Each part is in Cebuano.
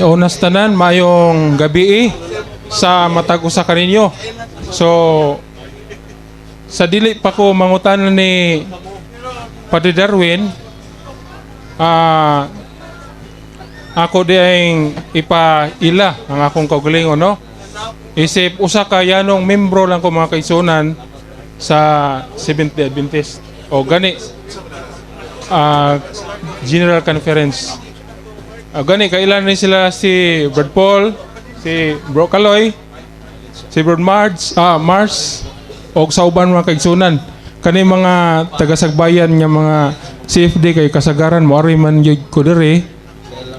Unas tanan, maayong gabi sa matag usa kaninyo. So sa dili pa ko mangutana ni Padre Darwin, ako diay ipaila ang akong kaugalingon, no? Isip usa ka yanong membro lang ko, mga kaigsuonan, sa Seventh Day Adventist. O gani General Conference. Gani kailan ni sila si Brad Paul, si Bro Kaloy, si Brad Mars, Mars og sa uban mga kaigsuonan. Kani mga taga-Sagbayan nga mga CFD kay kasagaran mo ari man gyud ko diri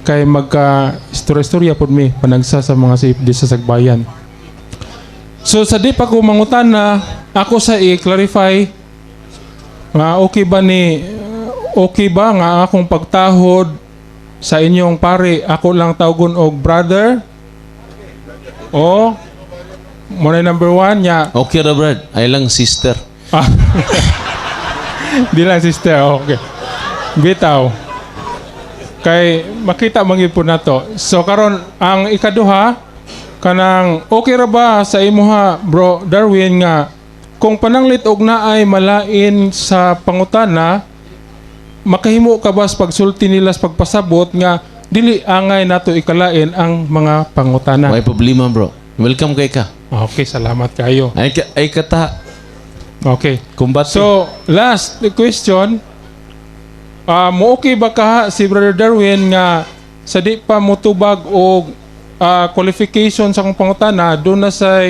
kay magka istorya-istorya pud mi panagsa sa mga CFD sa Sagbayan. So sa di pa ko mangutana, ako sa i-clarify nga okay ba ni, okay ba nga akong pagtahod sa inyong pare, ako lang tawgon og brother o mo na number one nya? Okay ra, Brad. Ay lang sister. Ah. Di lang sister, okay. Bitaw. Kay makita man gyud po nato. So karon ang ikaduha, kanang okay ra ba sa imuha, Bro Darwin, nga kung pananglit og naay malain sa pangutana, makahimo ka ba sa pagsulti nila sa pagpasabot nga dili angay nato ikalain ang mga pangutana? May problema, bro. Welcome kay ka. Okay, salamat kayo. Ay, ka, ay kata. Okay. Kumbate. So, last question. Mo okay ba ka si Brother Darwin nga sa di pa motubag og qualification sa akong pangutana, doon na sa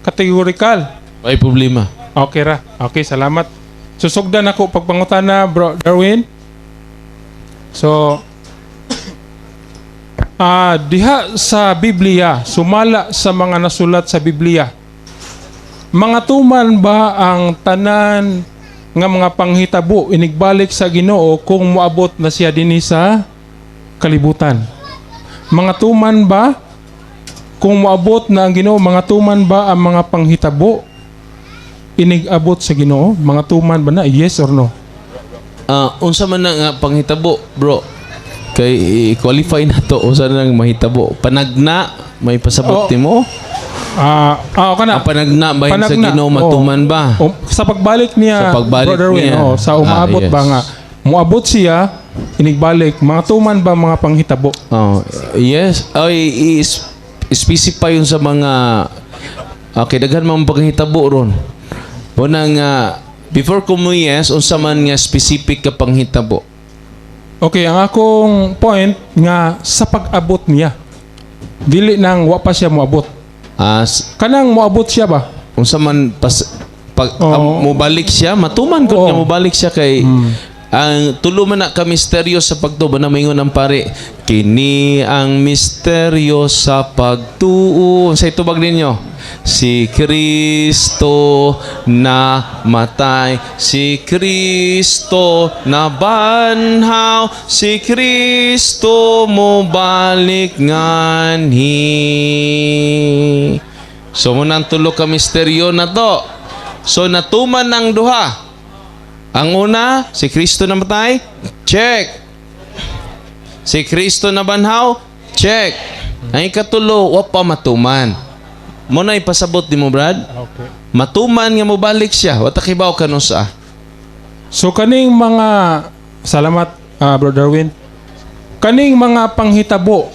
categorical? May problema. Okay ra. Okay, salamat. Susugdan ako pagpangutana, Bro Darwin. So, diha sa Biblia, sumala sa mga nasulat sa Biblia, mga tuman ba ang tanan nga mga panghitabo inigbalik sa Ginoo kung moabot na siya dinhi sa kalibutan? Mga tuman ba kung moabot na ang Ginoo, mga tuman ba ang mga panghitabo inig-abot sa Ginoo? Mga tuman ba na? Yes or no? Unsa man na nga panghitabo, bro? Kay i-qualify na to, unsa na nang mahitabo? Panagna, may pasabot nimo? Ah, kana. Ang panagna ba sa Panagna, Ginoo matuman ba? O, sa pagbalik niya, Sa pagbalik Brother Win, niya. oh, sa umaabot ba nga moabot siya inigbalik, mga tuman ba mga panghitabo? Oh, yes. Ay, specify yun sa mga, okay, daghan man panghitabo ron. Una nga before ko mo yes, unsa man nga specific ka panghitabo? Okay, ang akong point nga sa pag-abot niya. Dili nang wa pa siya moabot. Kanang moabot siya ba? Unsa man pas pag mobalik siya, matuman ko nga mobalik siya kay ang tulo man na ka misteryo sa pagtuo na maingon ang pare, "Kini ang misteryo sa pagtuo." Sa itubag ninyo, si Kristo na matay, si Kristo na banhaw, si Kristo mobalik nganhi. So mo nang tulo ka misteryo na to. So natuman ng duha. Ang una, si Kristo namatay? Check. Si Kristo nabanhaw? Check. Ang ikatulo, wa pa matuman. Mo na ipasabot di mo, Brad? Okay. Matuman nga mobalik siya. Wa ta kibaw kanusa. So kaning mga, salamat, Brother Darwin. Kaning mga panghitabo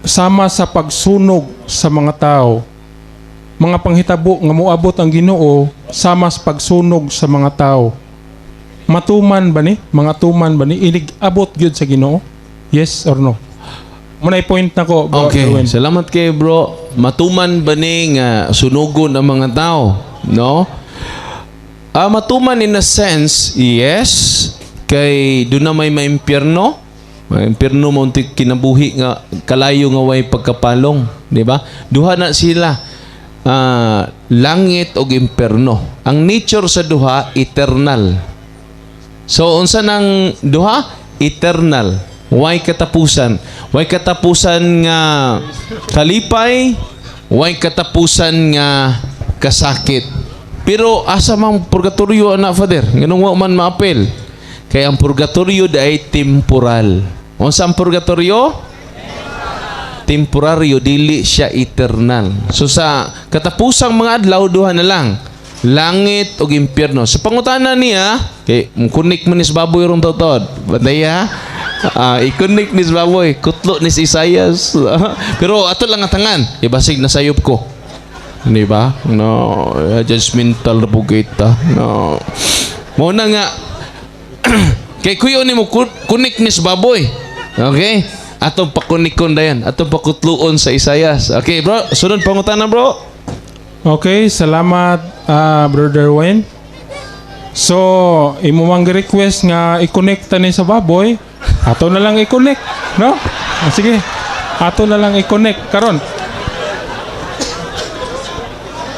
sama sa pagsunog sa mga tao. Mga panghitabo nga moabot ang Ginoo sama sa pagsunog sa mga tao. Matuman ba ni? Mga tuman ba ni? Inig abot gyud sa Ginoo? Yes or no? Muna point na ko, Bro Okay, Darwin. salamat kay bro. Matuman ba ni nga sunugon ang mga tao? No? Matuman in a sense, yes. Kay doon na may maimpyerno. May impyerno mo unti kinabuhi nga kalayo nga way pagkapalong, di ba? Duha na sila. Langit og impyerno. Ang nature sa duha, eternal. So unsa nang duha? Eternal. Way katapusan. Way katapusan nga kalipay, way katapusan nga kasakit. Pero asa man purgatorio ana, Father? Nganong wa man maapil? Kay ang purgatorio ay temporal. Unsa ang purgatorio? Temporaryo, dili siya eternal. So sa katapusang mga adlaw, duha na lang, langit ug impyerno. Sa pangutana niya, kay kunik man nis baboy rong totod. Batay ha? Ah, ikunik nis baboy, kutlo nis Isayas. Pero ato lang ang tangan, ibasig na sayop ko. Di ba? No, judgmental na po kita. No. Mo na nga kay kuyo ni mo kunik nis baboy. Okay? Atong pakunikon dayan, atong pakutluon sa Isayas. Okay, bro. Sunod pangutana, bro. Okay, salamat, Brother Wayne. So, imo mang request nga i-connect ni sa baboy, ato na lang i-connect, no? Ah, sige. Ato na lang i-connect karon.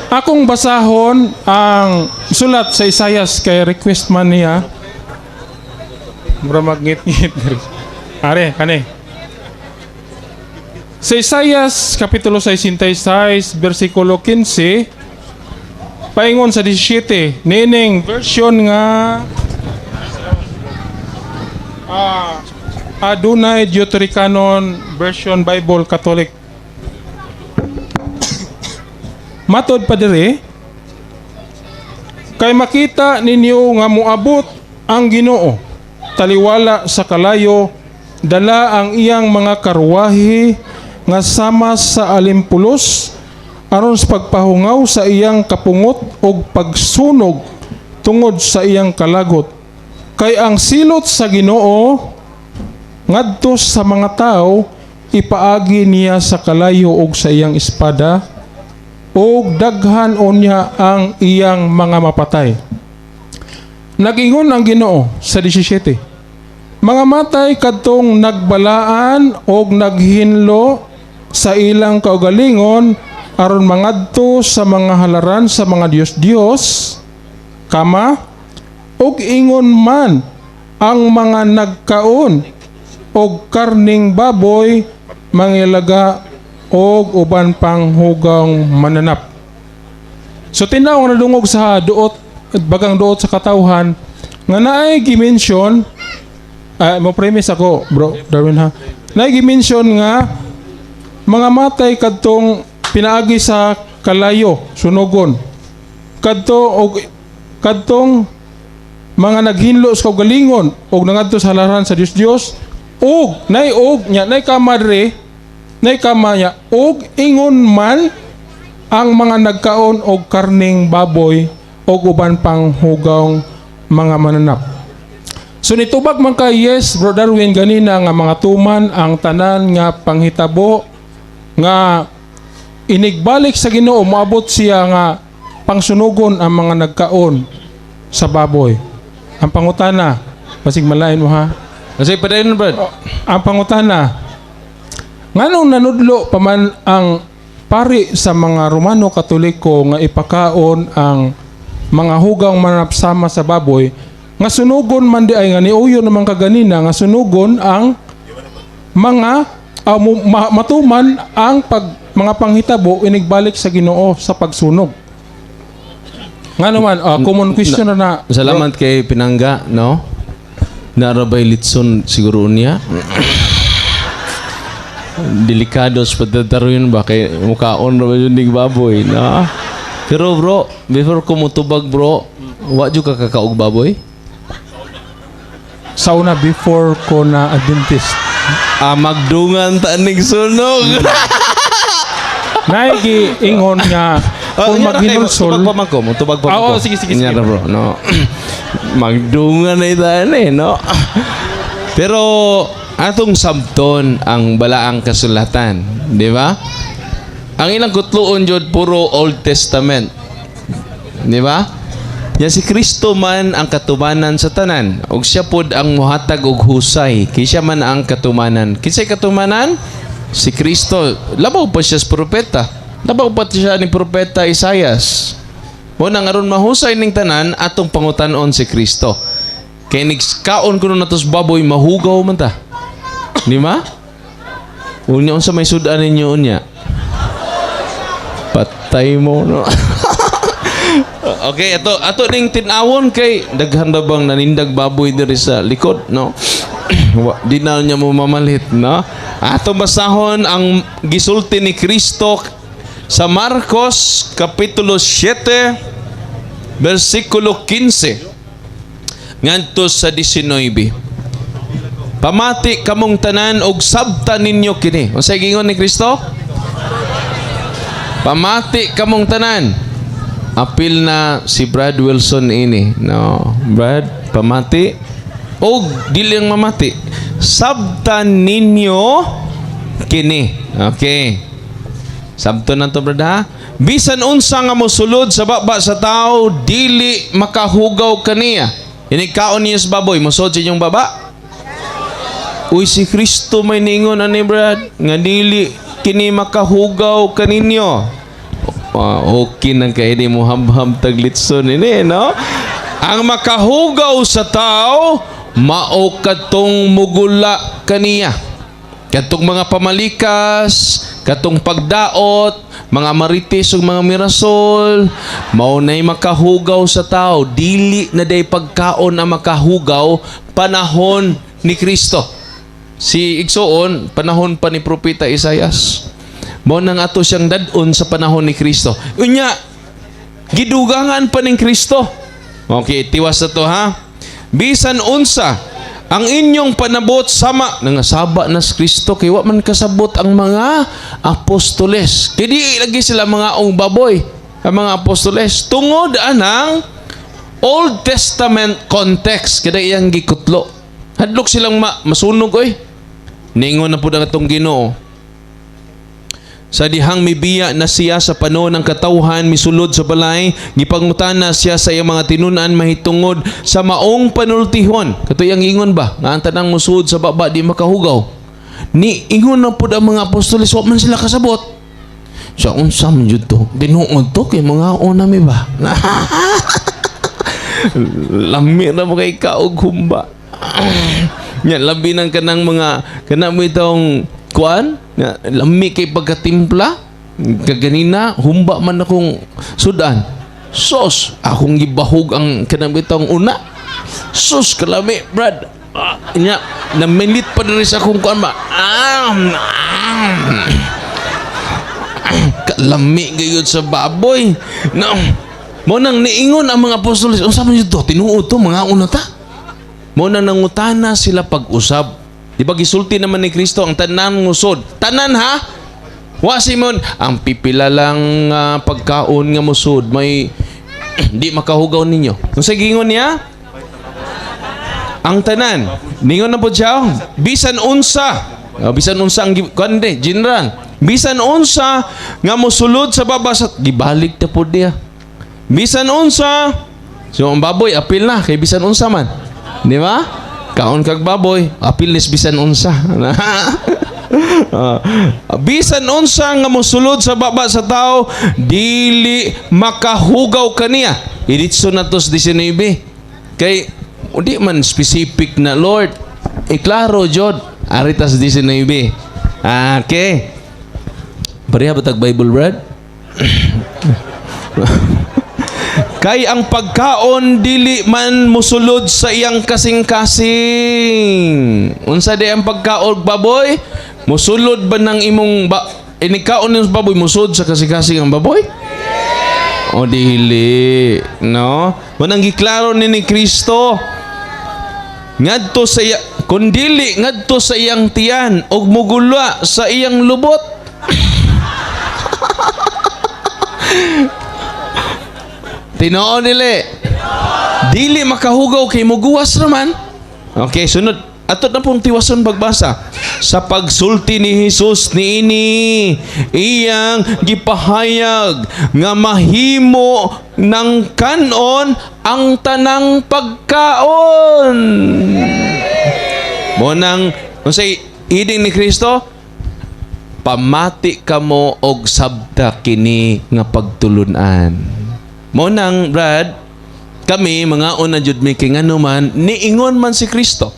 Akong basahon ang sulat sa Isayas kay request man niya. Mura magngit-ngit. Are, kani. Sa Isayas Kapitulo 66 versikulo 15 paingon sa 17 nining version nga adunay Deuterocanon version Bible Catholic. Matod pa diri, "Kay makita ninyo nga moabot ang Ginoo taliwala sa kalayo, dala ang iyang mga karwahe nga sama sa alimpulos, aron sa pagpahungaw sa iyang kapungot ug pagsunog tungod sa iyang kalagot. Kay ang silot sa Ginoo ngadto sa mga tao ipaagi niya sa kalayo ug sa iyang espada, ug daghan unya ang iyang mga mapatay." Nagingon ang Ginoo sa 17, "Mga matay kadtong nagbalaan og naghinlo sa ilang kaugalingon aron mangadto sa mga halaran sa mga diyos-diyos, kama ug ingon man ang mga nagkaon og karning baboy, mangilaga og uban pang hugang mananap." So tinaw nga nadungog sa duot at bagang duot sa katawhan nga naay gi-mention, mo premise ako, Bro Darwin, ha. Naay gi-mention nga mga matay kadtong pinaagi sa kalayo, sunugon. Kadto og kadtong mga naghinlo sa kaugalingon og nangadto sa halaran sa Dios Dios og nay og nya nay kamadre nay kama niya og ingon man ang mga nagkaon og karning baboy og uban pang hugaw mga mananap. So nitubag man kay, yes, Bro Darwin, ganina nga mga tuman ang tanan nga panghitabo nga inigbalik sa Ginoo, moabot siya nga pangsunugon ang mga nagkaon sa baboy. Ang pangutana, basig malain mo ha. Kasi padayon, bro. Ang pangutana, nganong nanudlo pa man ang pari sa mga Romano Katoliko nga ipakaon ang mga hugang manapsama sa baboy nga sunugon man di ay nga niuyo naman kaganina nga sunugon ang mga matuman ang pag mga panghitabo inigbalik sa Ginoo sa pagsunog? Nga naman, common question na na. Salamat kay Pinangga, no? Narabay litson siguro niya. Delikado sa pagtataruin ba kay mukaon ra ba yun ning baboy, no? Pero bro, before ko mutubag, bro, wa jud ka kakaog baboy? Sa una, before ko na Adventist. Ah, magdungan ta ning sunog. Naigi ingon nga kung maghinulsol Tubag pa man ko, mutubag pa man Ah, ko. oo, sige, sige, sige. Nya ra, bro, no. Magdungan na ita eh, no. Pero atong sabton ang balaang kasulatan, di ba? Ang ilang kutluon jud puro Old Testament. Di ba? Ya si Kristo man ang katumanan sa tanan ug siya pod ang muhatag og husay kay siya man ang katumanan. Kinsay katumanan? Si Kristo. Labaw pa siya sa propeta. Labaw pa siya ni propeta Isayas. Mo nang aron mahusay ning tanan, atong pangutan-on si Kristo. Kay nigkaon kuno natos baboy, mahugaw man ta. Di ba? Unya, unsa may sudan ninyo unya? Patay mo, no. Okay, ato ato ning tin-awon kay daghan ba bang nanindag baboy diri sa likod, no? Di na niya mo mamalit, no? Atong basahon ang gisulti ni Kristo sa Marcos kapitulo 7 bersikulo 15 ngadto sa 19. Pamati kamong tanan og sabta ninyo kini. Unsay giingon ni Kristo? Pamati kamong tanan. Apil na si Brad Wilson ini. No, Brad, pamati og dili ang mamati. Sabta ninyo kini. Okay. Sabto na to, Brad, ha. Bisan unsa nga mosulod sa baba sa tao, dili makahugaw kaniya. Ini kaon niyo sa baboy, mosulod sa inyong baba? Uy, si Kristo may ningon ani, Brad, nga dili kini makahugaw kaninyo. Ah, okay nang kay di mo habhab taglitson ini, no? Ang makahugaw sa tao mao katong mugula kaniya. Katong mga pamalikas, katong pagdaot, mga marites ug mga mirasol, mao nay makahugaw sa tao. Dili na day pagkaon ang makahugaw panahon ni Kristo. Si igsoon, panahon pa ni Propeta Isayas. Mao nang ato siyang dad-on sa panahon ni Kristo. Unya, gidugangan pa ning Kristo. Okay, tiwas na to, ha. Bisan unsa ang inyong panabot sama nangasaba na si Kristo kay wa man kasabot ang mga apostoles. Kay di lagi sila mga ong baboy ang mga apostoles tungod anang Old Testament context kada iyang gikutlo. Hadlok silang masunog oy. Ningon na pud ang atong Ginoo. Sa dihang mibiya na siya sa panon ng katawhan, misulod sa balay, gipangutana siya sa iyang mga tinunan mahitungod sa maong panultihon. Kato iyang ingon ba? Nga ang tanang musuod sa baba di makahugaw. Ni ingon na pud ang mga apostoles, wa man sila kasabot. Sa unsa man jud to? Tinuod to kay mga una mi ba? Lami na mo kay kaog humba. Nya labi nang kanang mga kanang mo itong kuan nga lami kay pagkatimpla kaganina humba man akong sudan. Sos, akong gibahog ang kanang bitong una. Sus, kalami, Brad. Ah, nya namilit pa diri sa akong kuan ba. Ah, ah. Kalami gayud sa baboy. No. Mo nang niingon ang mga apostoles, unsa man jud to? Tinuod to mga una ta. Mo nang nangutana sila pag-usab. Di ba gisulti naman ni Kristo ang tanan ngusod? Tanan, ha? Wa Simon, ang pipila lang pagkaon nga musod may di makahugaw ninyo. Unsa giingon niya? Ang tanan. Ningon na po siya, oh, bisan unsa. Oh, bisan unsa ang kuan de, general. Bisan unsa nga mosulod sa baba sa gibalik ta pod niya. Bisan unsa. So ang baboy apil na kay bisan unsa man. Di ba? Kaon kag baboy, apil nis bisan unsa. Ah, bisan unsa nga mosulod sa baba sa tao, dili makahugaw kaniya. Iritso na to sa 19. Kay di man specific na Lord. Iklaro jud aritas 19. Ah, okay. Pareha ba tag Bible, Brad? Kay ang pagkaon dili man musulod sa iyang kasing-kasing. Unsa di ang pagkaon baboy? Musulod ba ng imong ba inikaon ng baboy musulod sa kasing-kasing ang baboy? O dili, no? Manang giklaro ni Kristo ngadto sa iya, kun dili ngadto sa iyang tiyan og mugula sa iyang lubot. Tinuod dili. Dili makahugaw kay muguwas naman. Okay, sunod. Ato na pong tiwason pagbasa. Sa pagsulti ni Jesus niini, iyang gipahayag nga mahimo ng kanon ang tanang pagkaon. Mo nang unsay iding ni Kristo? Pamati kamo og sabta kini nga pagtulunan. Mo nang, Brad, kami mga una jud mi kay ngano man niingon man si Kristo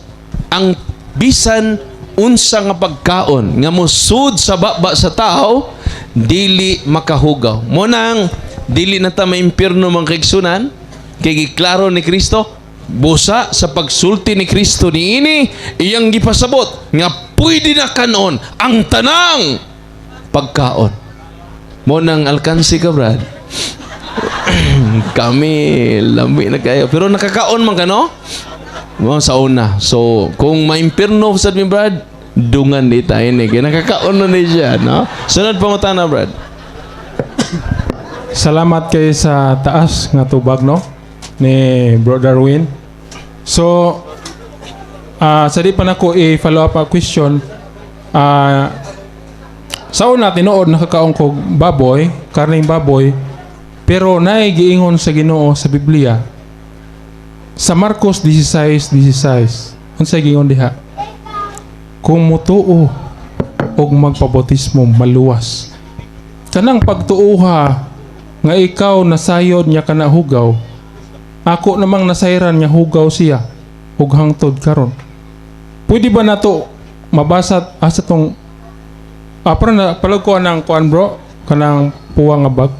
ang bisan unsa nga pagkaon nga mosud sa baba sa tao dili makahugaw. Mo nang dili na ta maimpierno mga kaigsunan kay giklaro ni Kristo Busa sa pagsulti ni Kristo niini, iyang gipasabot nga pwede na kanon ang tanang pagkaon. Mao nang alkansi ka, Brad. Kami, lami na kayo. Pero nakakaon man ka, no? Mo sa una. So, kung maimpirno sad mi, Brad, dungan di tayo ni. Kaya nakakaon na ni siya, no? Sunod pangutana, Brad. Salamat kay sa taas nga tubag, no, ni Bro Darwin. So sa di pa nako i-follow up a question, sa una, tinuod nakakaon ko baboy, karning baboy, pero naay giingon sa Ginoo sa Biblia sa Marcos 16:16. Unsay giingon diha? Kung mutuo og magpabautismo, maluwas. Kanang pagtuuha nga ikaw nasayod niya kana hugaw, ako namang nasayran niya hugaw siya ug hangtod karon. Pwede ba nato mabasa asa tong pero na palug ko anang kuan, bro, kanang puwa nga bag.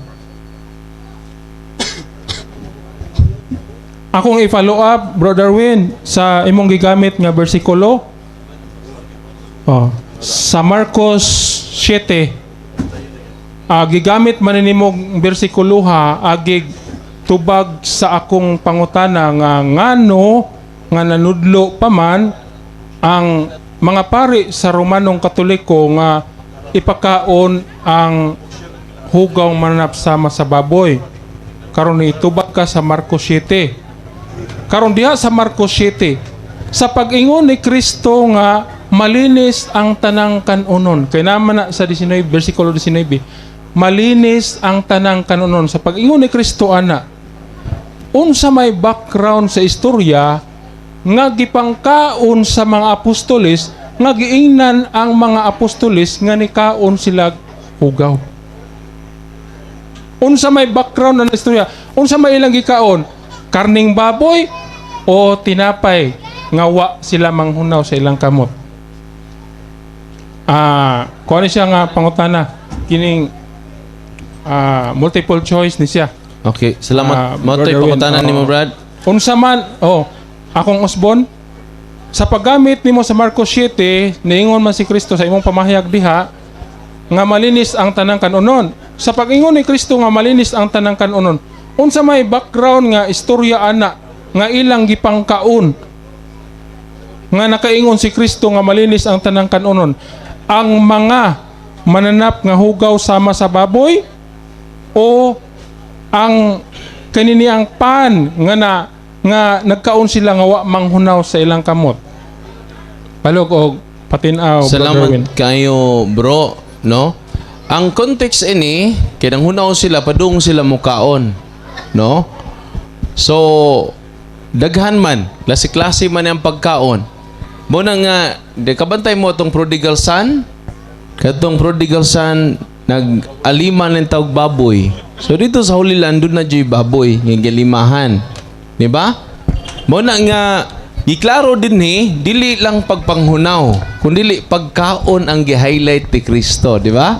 Akong i-follow up, Bro Darwin, sa imong gigamit nga bersikulo. Oh, sa Marcos 7, gigamit man nimo bersikulo ha agig tubag sa akong pangutana nga ngano nga nanudlo pa man ang mga pari sa Romanong Katoliko nga ipakaon ang hugaw mananap sama sa baboy. Karon itubag ka sa Marcos 7. Karon diha sa Marcos 7, sa pag-ingon ni Kristo nga malinis ang tanang kanunon. Kay naman na sa 19, versikulo 19, malinis ang tanang kanunon. Sa pag-ingon ni Kristo ana, unsa may background sa istorya nga gipangkaon sa mga apostoles nga giingnan ang mga apostoles nga nikaon sila hugaw? Unsa may background na istorya? Unsa may ilang gikaon? Karning baboy o tinapay nga wa sila manghunaw sa ilang kamot? Kuha ni siya nga pangutana kining multiple choice ni siya. Okay, salamat. Mao to'y Brother Win, pangutana oo. nimo, Brad. Unsa man, oh, akong usbon, sa paggamit nimo sa Marcos 7, niingon man si Kristo sa imong pamahayag diha nga malinis ang tanang kanunon. Sa pag-ingon ni Kristo nga malinis ang tanang kanunon, unsa may background nga istorya ana nga ilang gipangkaon nga nakaingon si Kristo nga malinis ang tanang kanunon? Ang mga mananap nga hugaw sama sa baboy o ang kanini ang pan nga na nga nagkaon sila nga wa manghunaw sa ilang kamot? Palog og patinaw, Brother Salamat Win. kayo, bro, no? Ang context ini, kay nanghunaw sila, padung sila mukaon, no? So, daghan man, klase-klase man ang pagkaon. Mao na nga, di kabantay mo atong prodigal son? Katong prodigal son, nag-aliman ng tawag baboy. So dito sa Holy Land, doon na dyo'y baboy, nga gilimahan. Di ba? Mao na nga, giklaro din ni, dili lang pagpanghunaw, kundili pagkaon ang gi-highlight ni Kristo, di ba?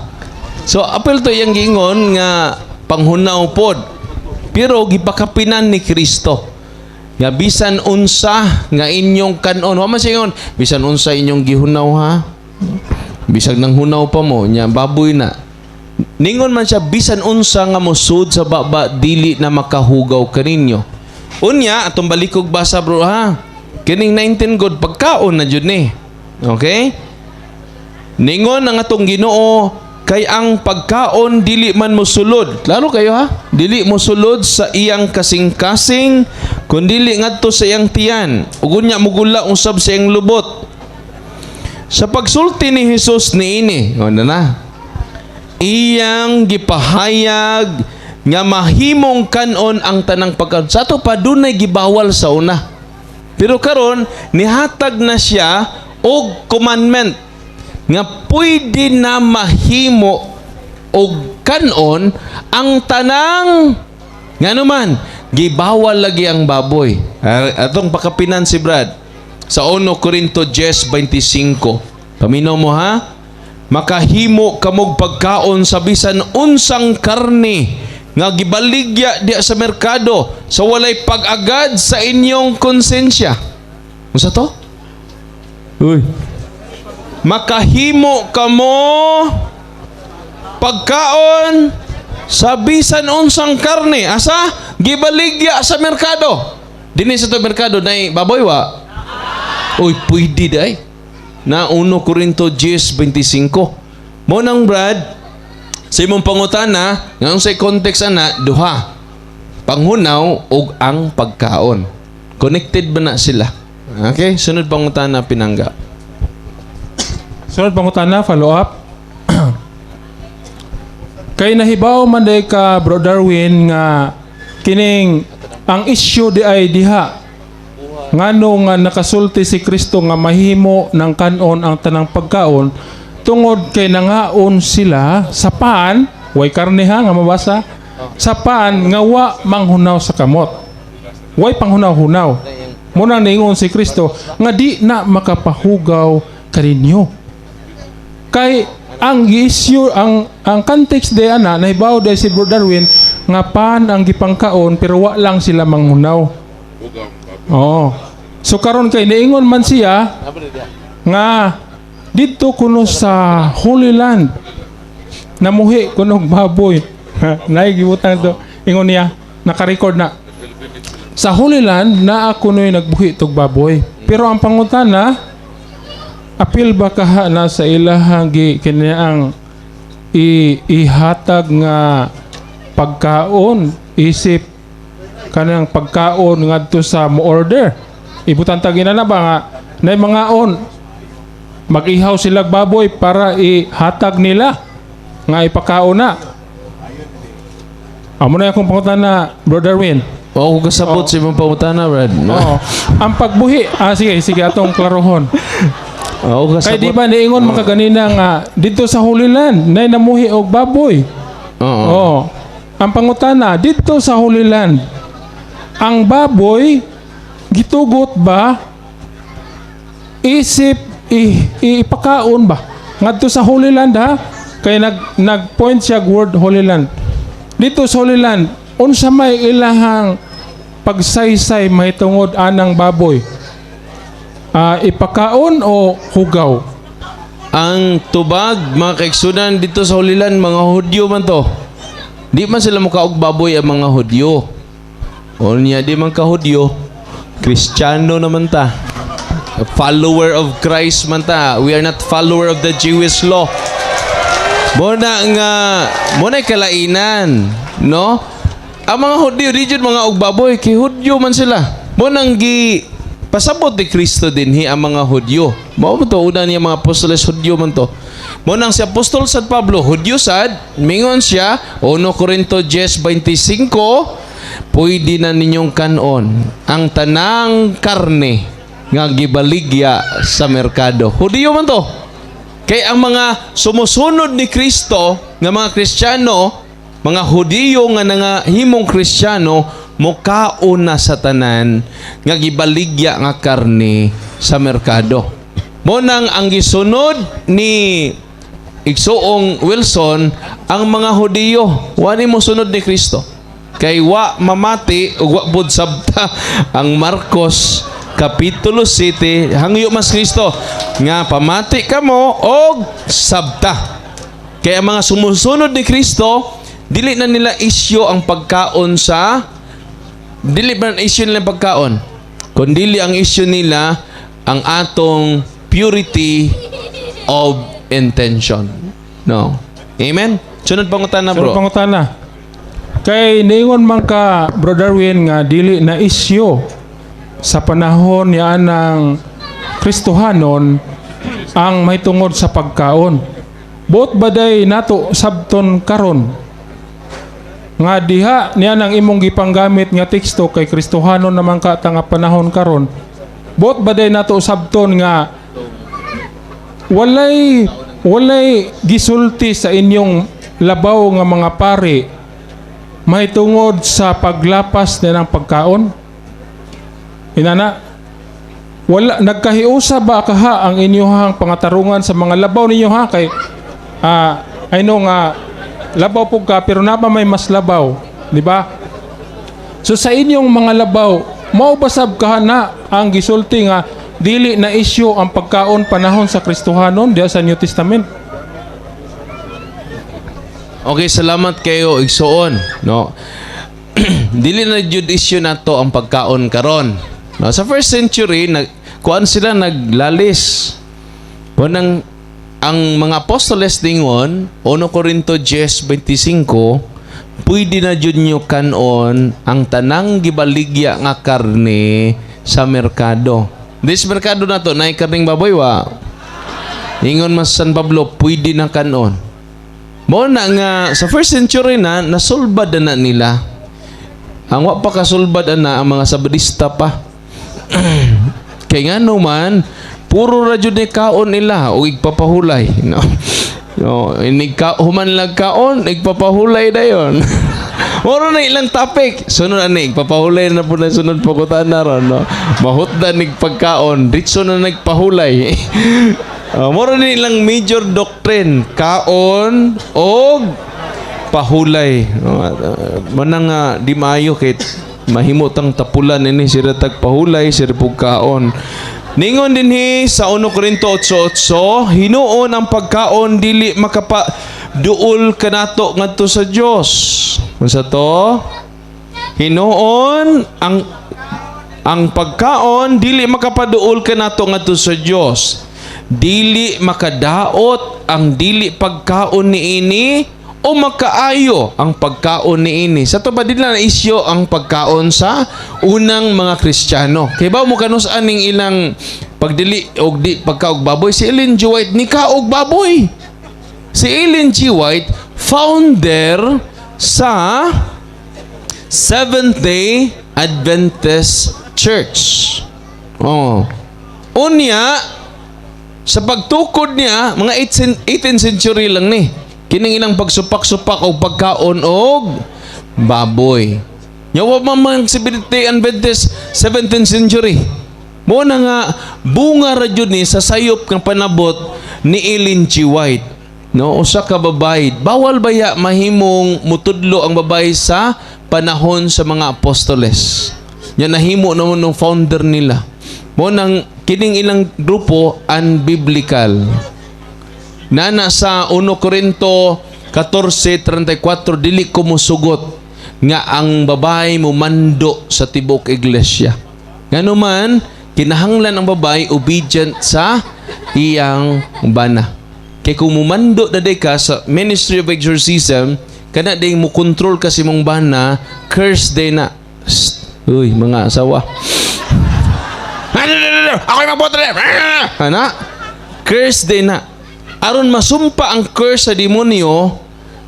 So, apil to iyang giingon nga panghunaw pod. Pero gipakapinan ni Kristo nga bisan unsa nga inyong kanon, wa man siya ingon, bisan unsa inyong gihunaw ha. Bisag nang hunaw pa mo, nya baboy na. Ningon man siya bisan unsa nga mosud sa baba dili na makahugaw kaninyo. Unya atong balikog basa, bro, ha. Kining 19 god pagkaon na jud ni. Okay? Ningon ang atong Ginoo kay ang pagkaon dili man mosulod. Klaro kayo ha? Dili mosulod sa iyang kasing-kasing kundili ngadto sa iyang tiyan. Ug unya mugula usab sa iyang lubot. Sa pagsulti ni Jesus niini, o na na, iyang gipahayag nga mahimong kanon ang tanang pagkaon. Sa ato pa dunay gibawal sa una. Pero karon nihatag na siya og commandment nga pwede na mahimo og kanon ang tanang ngano man gibawal lagi ang baboy. Atong pakapinan si Brad sa 1 Corinto 10:25. Paminaw mo ha. Makahimo kamog pagkaon sa bisan unsang karne nga gibaligya diya sa merkado sa walay pag-agad sa inyong konsensya. Unsa to? Uy. Makahimo kamo pagkaon sa bisan unsang karne, asa gibaligya sa merkado. Dinhi sa to merkado nay baboy, wa? Uy, pwede day. Na 1 Corinto 10:25. Mo nang, Brad, sa imong pangutana, nga unsay context ana, duha. Panghunaw ug ang pagkaon. Connected ba na sila? Okay, sunod pangutana, pinangga. Sunod pangutana, follow up. Kay nahibaw man day ka, Bro Darwin, nga kining ang issue di ay diha ngano nga nakasulti si Kristo nga mahimo ng kanon ang tanang pagkaon tungod kay nangaon sila sa pan, way karne ha nga mabasa, sa pan nga wa manghunaw sa kamot, way panghunaw-hunaw. Munang niingon si Kristo nga di na makapahugaw kaninyo. Kay ang gi-issue, ang context de ana, nahibaw de si Bro Darwin nga pan ang gipangkaon pero wa lang sila manghunaw. Oo. So karon kay niingon man siya nga didto kuno sa Holy Land namuhi kuno og baboy. Naay gibutang to. Ingon niya, naka-record na. Sa Holy Land naa kuno'y nagbuhi tog baboy. Pero ang pangutana, apil ba kaha na sa ilahang gi kini ang ihatag nga pagkaon isip kanang pagkaon ngadto sa mo order? Ibutan tagina na ba nga nay mga on mag-ihaw sila baboy para ihatag nila nga ipakaon na? Amo na akong pangutana, Bro Darwin. Wa ko kasabot sa imong pangutana, Brad. Oo. Ang pagbuhi, sige, sige, atong klarohon. Wa ko Kay kasabot. di ba niingon man kaganina nga dito sa Holy Land nay namuhi og baboy? Oo. Oo. Ang pangutana, dito sa Holy Land, ang baboy gitugot ba isip ipakaon ba? Ngadto sa Holy Land ha, kay nag-point siya og word Holy Land. Dito sa Holy Land, unsa may ilahang pagsaysay mahitungod anang baboy? Ipakaon o hugaw? Ang tubag, mga kaigsunan, dito sa Holy Land, mga Hudyo man to. Di man sila mukaog baboy ang mga Hudyo. O niya, di man ka Hudyo, Kristiyano naman ta. A follower of Christ man ta. We are not follower of the Jewish law. Mo na nga, mo na kalainan, no? Ang mga Hudyo, di jud mga og baboy, kay Hudyo man sila. Mo nang gi pasabot ni Kristo dinhi ang mga Hudyo. Mao mo to una niya mga apostoles, Hudyo man to. Mo nang si Apostol San Pablo, Hudyo sad, mingon siya, 1 Corinto 10:25, "Pwede na ninyong kanon ang tanang karne nga gibaligya sa merkado." Hudyo man to. Kay ang mga sumusunod ni Kristo nga mga Kristiyano, mga Hudiyo nga nangahimong Kristiyano, mukaon na sa tanan nga gibaligya nga karne sa merkado. Mo nang ang gisunod ni Igsuong Wilson ang mga Hudiyo, wa ni mosunod ni Kristo. Kay wa mamati ug wa pud sabta ang Marcos Kapitulo 7, hangyo mas Kristo nga pamati kamo og sabta. Kaya ang mga sumusunod ni Kristo, dili na nila isyo ang pagkaon sa, dili ba isyo nila ang pagkaon? Kundili ang isyo nila ang atong purity of intention. No. Amen? Sunod pangutana, Bro. Bro. Pangutana. Kay niingon man ka, Bro Darwin, nga dili na isyo sa panahon niya ng Kristohanon ang mahitungod sa pagkaon. Buot ba day nato sabton karon nga diha niya nang imong gipanggamit nga teksto kay Kristohanon naman ka ta nga panahon karon? Buot ba day nato sabton nga walay gisulti sa inyong labaw nga mga pari mahitungod sa paglapas na ng pagkaon? Inana, wala nagkahiusa ba kaha ang inyong pangatarungan sa mga labaw ninyo ha? Kay I know nga labaw po ka pero napa may mas labaw. Di ba? So sa inyong mga labaw, mao ba sab kahana ang gisulti nga dili na issue ang pagkaon panahon sa Kristohanon diha sa New Testament? Okay, salamat kayo, igsuon, no? Dili na jud issue nato ang pagkaon karon. No, sa first century nag kuan sila, naglalis. Unang ang mga apostoles dingon 1 Corinto 10:25, pwede na jud nyo kanon ang tanang gibaligya nga karne sa merkado. This merkado na to, naay karning baboy wa. Ingon mas San Pablo, pwede na kanon. Mo na nga sa first century na nasulbad na nila. Ang wa pa kasulbad ana ang mga Sabadista pa. Kay nga man, puro ra jud ni kaon nila og igpapahulay, no? No, inig ka human lag kaon, igpapahulay dayon. Moro na ilang topic. Sunod ani, igpapahulay na po na sunod pagutana ron, no? Mahutdan nig pagkaon, ditso na nagpahulay. Moro na ilang major doctrine, kaon og pahulay. No, manang nga di maayo kay mahimo tang tapulan ini sira tag pahulay sira pug kaon. Ningon dinhi sa 1 Corinto 8:8, hinuon ang pagkaon dili makapa duol kanato ngadto sa Dios. Unsa to? Hinuon ang pagkaon dili makapaduol kanato ngadto sa Dios. Dili makadaot ang dili pagkaon niini o makaayo ang pagkaon niini. Sa to ba dili na isyo ang pagkaon sa unang mga Kristiyano. Kay ba mo kanus aning ilang pagdili og di pagkaog baboy? Si Ellen G. White ni kaog baboy. Si Ellen G. White, founder sa Seventh Day Adventist Church. Oh. Unya, sa pagtukod niya, mga 18th century lang ni. Kining ilang pagsupak-supak og pagkaon og baboy. Nya wa man man Seventh Day Adventist 17th century. Mo na nga bunga ra jud ni sa sayop ng panabot ni Ellen G. White. No, usa ka babae. Bawal baya mahimong mutudlo ang babae sa panahon sa mga apostoles. Nya nahimo naman ng founder nila. Mo nang kining ilang grupo unbiblical. Nana sa 1 Corinto 14:34, dili ko musugot nga ang babae mumando sa tibok iglesia. Ngano man kinahanglan ang babae obedient sa iyang bana. Kay kung mumando na day ka sa ministry of exorcism, kana day mo control ka sa imong bana, curse day na. Psst. Uy, mga asawa. Ako yung magboto na. Ana? Curse day na. Aron masumpa ang curse sa demonyo,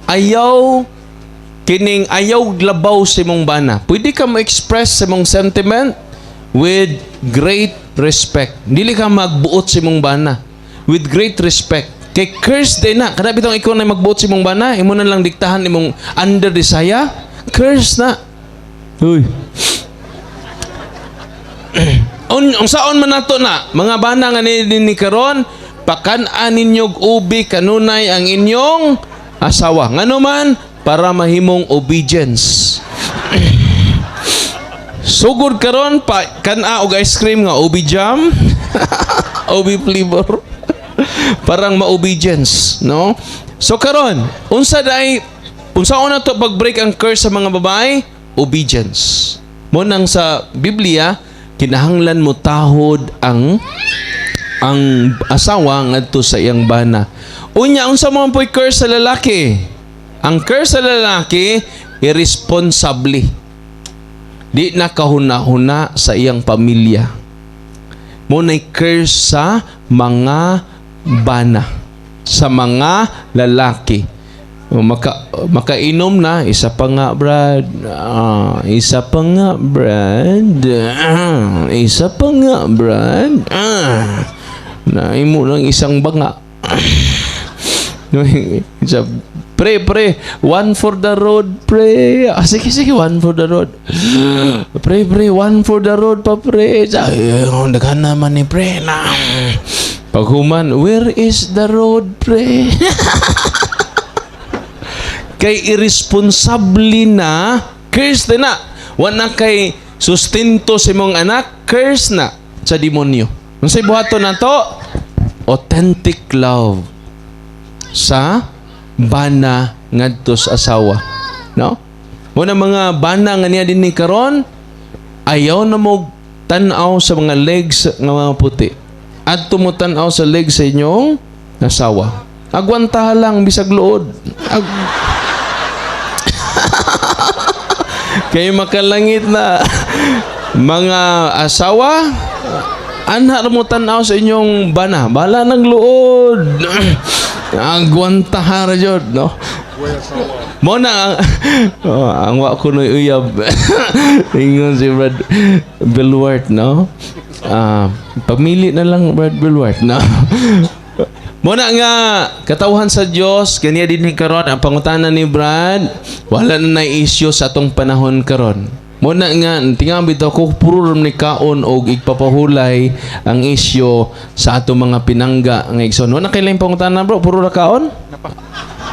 ayaw kining ayaw labaw sa imong bana. Pwede ka mo-express sa imong sentiment with great respect. Dili ka magbuot sa imong bana. With great respect. Kay curse day na. Kada bitong ikaw na magbuot sa imong bana, imo na lang diktahan imong under desire, curse na. Uy. Unsaon man nato na mga bana nga ni karon, pakan-an ninyo og ubi kanunay ang inyong asawa. Ngano man? Para mahimong obedience. Sugod karon pa kan-a og ice cream nga ubi jam, ubi flavor. Parang ma-obedience, no? So karon, unsa day unsaon na to pag-break ang curse sa mga babae? Obedience. Mo nang sa Biblia kinahanglan mo tahod ang asawa ngadto sa iyang bana. Unya, unsa mo po'y curse sa lalaki? Ang curse sa lalaki, irresponsably. Di na kahuna-huna sa iyang pamilya. Mo na'y curse sa mga bana, sa mga lalaki. O, makainom na, "Isa pa nga, Brad. Ah, isa pa nga, Brad. Ah, isa pa nga, Brad. Ah." Naimo ng isang banga. Isa, "Pre, pre, one for the road, pre. Ah, sige, sige, one for the road. Pre, pre, one for the road pa, pre. Ay, oh, daghan naman ni pre na." Paghuman, "Where is the road, pre?" Kay irresponsable na, curse na. Wala kay sustento sa imong anak, curse na sa demonyo. Unsay buhaton nato? Authentic love sa bana ngadto sa asawa. No? Muna mga bana nga niya din ni karon, ayaw na mo tan-aw sa mga legs nga mga puti. Adto mo tan-aw sa legs sa inyong asawa. Agwantaha lang bisag luod. Kay makalangit na. Mga asawa, anha ra mo tan-aw sa inyong bana. Bala ng luod. Agwantaha ra jud, no? Mo na ang, oh, ang wa ko no'y uyab. Ingon si Brad Bilwart, no? Ah, pamili na lang, Brad Bilwart, no? Mo na nga katawhan sa Dios kaniya din ni karon ang pangutana ni Brad, wala na na issue sa atong panahon karon. Mo na nga tinga bitaw ko puro ram ni kaon og igpapahulay ang issue sa atong mga pinangga nga igsoon. Wala kay laing pangutana, bro, puro ra kaon.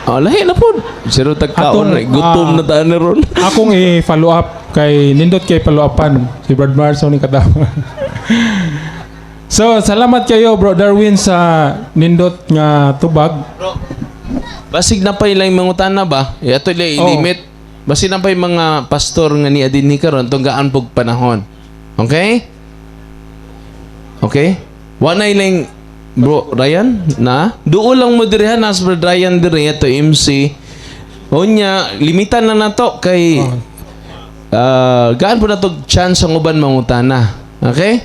Oh, lahi na pod. Zero tag kaon, Atong, gutom na ta ni ron. Akong i-follow up kay nindot kay follow upan si Brad Marson ni katawa. So, salamat kayo, Bro Darwin, sa nindot nga tubag. Basig na pa ilang mangutana ba? Ato ila Oo. limit. Basig na pa yung mga pastor nga niya din ni karon tunggaan pog panahon. Okay? Okay? Wa na ilang Bro Ryan na duol lang mo diri ha, nas Bro Ryan diri ato MC. Unya limitan na nato kay gaan po nato chance ang uban mangutana. Okay?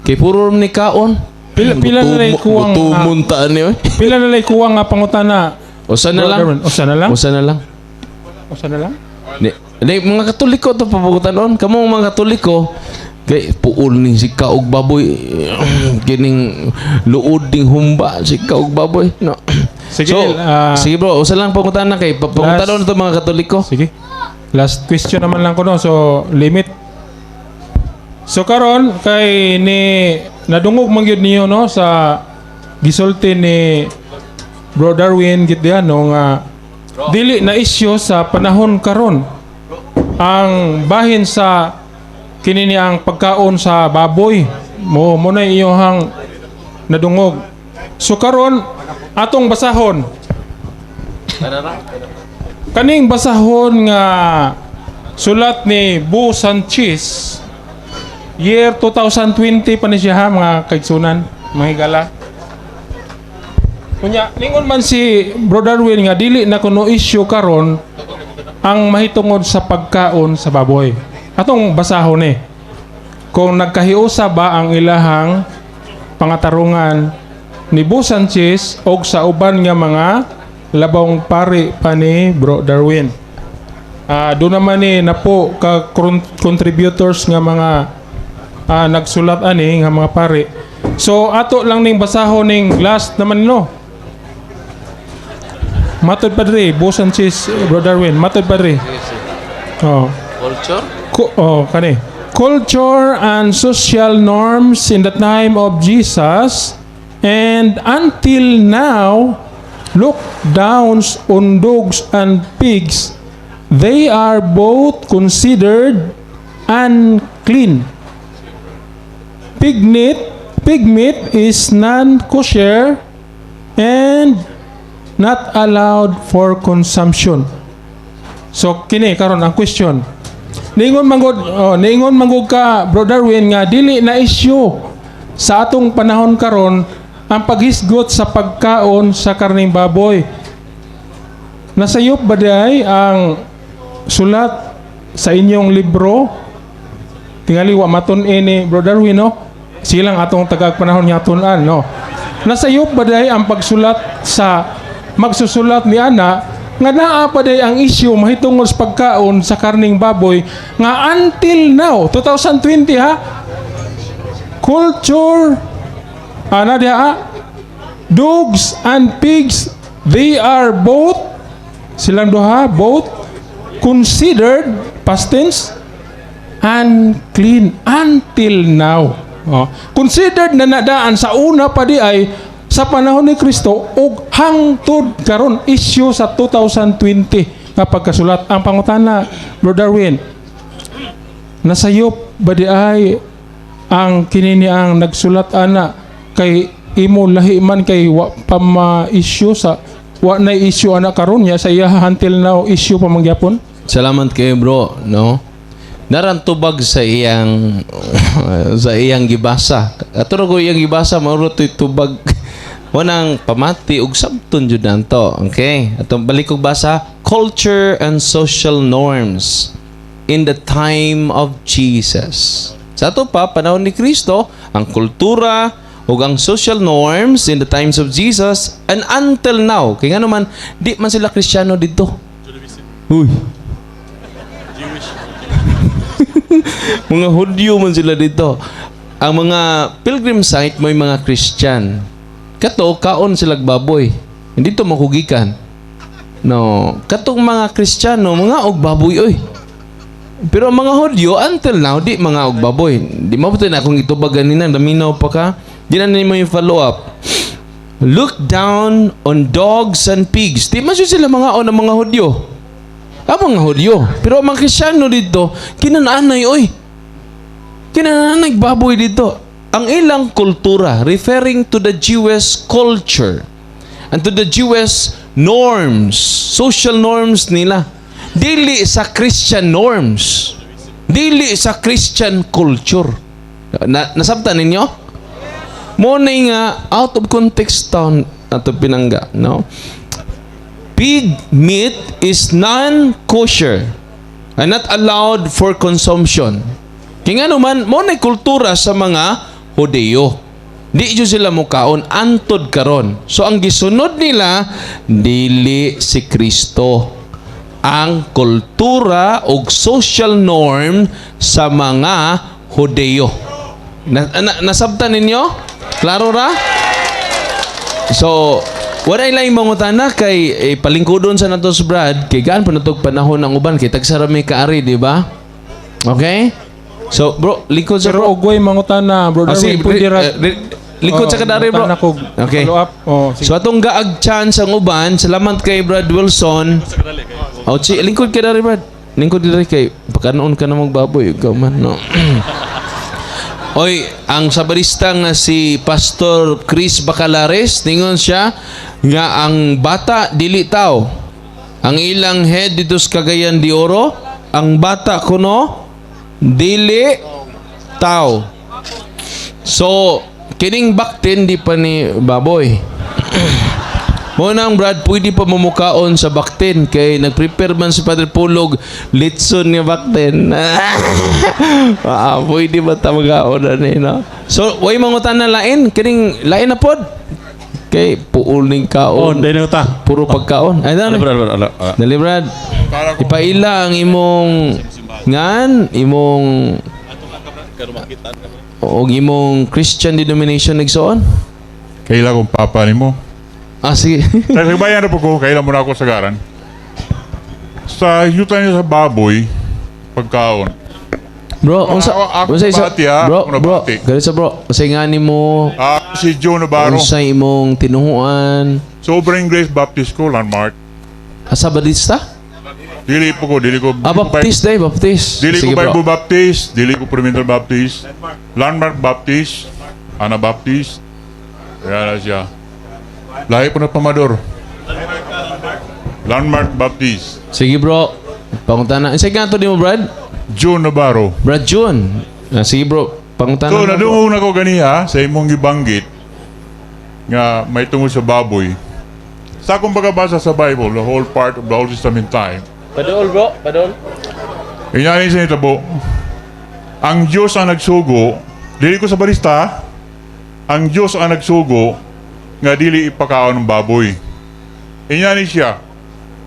Kay puro ni kaon. Pila na lang kuwang, Gutumon ta ni oy. Pila na lang kuwang nga pangutana? Usa na Bro lang. Darwin? Usa na lang? Usa na lang. Usa na lang? Di, mga Katoliko to pabukutan on. Kamo mga Katoliko, kay puol ni si kaog baboy, kining luod ding humba si kaog baboy. No. Sige, So, sige bro, usa lang pangutan na kay pabukutan on to mga Katoliko. Sige. Last question naman lang ko, no. So, limit. So karon kay ni nadungog man gyud niyo, no, sa gisulti ni Bro Darwin gid diha, no, nga dili na isyu sa panahon karon ang bahin sa kini ni ang pagkaon sa baboy mo mo na iyohang nadungog. So karon atong basahon kaning basahon nga sulat ni Bo Sanchez, year 2020 pa ni siya ha, mga kaigsunan, mga higala. Kunya, ningon man si Bro Darwin nga dili na kuno issue karon ang mahitungod sa pagkaon sa baboy. Atong basahon ni. Kung nagkahiusa ba ang ilahang pangatarungan ni Bo Sanchez og sa uban nga mga labong pari pa ni Bro Darwin. Ah, doon naman ni napo ka contributors nga mga nagsulat ani nga mga pari. So ato lang ning basahon ning last naman, no. Matod, Padre, Bo Sanchez, Bro Darwin, matod, Padre. Oh. Culture? Oh, kani. Culture and social norms in the time of Jesus and until now look downs on dogs and pigs. They are both considered unclean. Pig meat is non-kosher and not allowed for consumption. So kini karon ang question. Niingon manggod, oh, niingon manggod ka, Bro Darwin, nga dili na issue sa atong panahon karon ang paghisgot sa pagkaon sa karning baboy. Nasayop ba diay ang sulat sa inyong libro? Tingali wa matun ni Bro Darwin, no? Silang atong tagag panahon nga tun-an, no. Nasayop ba diay ang pagsulat sa magsusulat ni ana nga naa pa day ang issue mahitungod sa pagkaon sa karning baboy nga until now, 2020 ha, culture ana diha, ah, dogs and pigs, they are both, silang duha, both considered, past tense, unclean until now. Oh. Considered na nadaan sa una pa di ay. Sa panahon ni Kristo ug hangtod karon, issue sa 2020 nga pagkasulat. Ang pangutana, Bro Darwin, nasayop ba di ay ang kinini ang nagsulat ana kay imo lahi man, kay wa pa ma-issue sa, wa na issue ana karon niya sa iya, until now issue pa mangyapon? Salamat kayo, bro, no? Narang tubag sa iyang gibasa. Ato ra ko iyang gibasa, mauro to'y tubag. Wanang pamati ug sabton jud nanto. Okay? Atong balik og basa, culture and social norms in the time of Jesus. Sa ato pa panahon ni Kristo, ang kultura ug ang social norms in the times of Jesus and until now. Kay ngano man di man sila Kristiyano didto. Uy. Mga Hudyo man sila dito. Ang mga pilgrim site may mga Christian. Kato kaon sila baboy. Hindi to makugikan. No, katong mga Kristiyano mga og baboy oy. Pero ang mga Hudyo until now di mga og baboy. Di mo na akong itubag ganina, daminaw pa ka. Di na nimo yung follow up. Look down on dogs and pigs. Di man sila mga on ang mga Hudyo. Ang mga Hudyo. Pero ang mga Kristiyano dito, kinananay oy. Kinananay baboy dito. Ang ilang kultura, referring to the Jewish culture and to the Jewish norms, social norms nila. Dili sa Christian norms. Dili sa Christian culture. Nasabtan ninyo? Mo na nga out of context taon ato pinangga, no? Pig meat is non-kosher and not allowed for consumption. Kaya nga naman, mo na kultura sa mga Hudyo. Di jud sila mukaon antod karon. So ang gisunod nila, dili si Kristo. Ang kultura ug social norm sa mga Hudyo. Nasabtan ninyo? Klaro ra? So, wala lang mangutana kay eh, palingkudon sa nato sa Brad, kay gaan pa natog panahon ang uban kay tagsara may kaari, di ba? Okay? So, bro, lingkod sa Pero bro. ugway mangutana, Bro Ah, Darwin, sige, pwede ra lingkod sa Oh, kadari, bro. mangutana kog Okay. follow up. Oh, sige. So atong gaag chance ang uban, salamat kay Brad Wilson. Oh, chi, lingkod ka dari, Brad. Lingkod diri kay pagkanoon ka na magbaboy, ikaw man, no. Oy, ang sabarista nga si Pastor Chris Bacalares, ningon siya nga ang bata dili tao. Ang ilang head dito sa Cagayan de Oro, ang bata kuno dili tao. So, kining baktin di pa ni baboy. Mo nang Brad, pwede pa mumukaon sa baktin kay nagprepare man si Padre Pulog litson nga baktin. Pwede ba ta magaon na ni, no? So, way mangutan na lain kining lain na pod. Kay puol ning Oh, kaon. dahil na ta. Puro pagkaon. Ay, dali. Brad, brad, ala, ala. Dali, Brad. Ipaila ang imong ngan, imong o imong Christian denomination, igsoon? Kaila kong papa ni mo. Ah, sige. Sa bayan na po ko, kaila mo na ako sagaran. Sa yuta niya sa baboy, pagkaon. Bro, unsa Ako- ako unsa isa nabati, ha? Bro, Ako bro, nabati. ganito sa bro. Unsay ngani mo? Ah, si Joe Navarro. Unsa imong tinuhuan? Sobrang Grace Baptist ko, Landmark. Asa Batista? Dili po ko, dili ko. Ah, Baptist day, Baptist. Dili ko Sige, bro. Bible Baptist, dili ko Provincial Baptist, Landmark Baptist, Anabaptist. Kaya na siya. Lahi po na pamador. Landmark Baptist. Sige, bro. Pangutana. Unsay ganto nimo, Brad? Joe Navarro. Brad June. Ah, sige, bro. Pangutana So, na, bro. nadungog na ko ganiha sa imong gibanggit nga may tungod sa baboy. Sa akong pagkabasa sa Bible, the whole part of the Old Testament time, Padol, bro. Padol. Inyari sa itabo, ang Diyos ang nagsugo, dili ko sa barista, ang Diyos ang nagsugo nga dili ipakaon ng baboy. Inyari siya,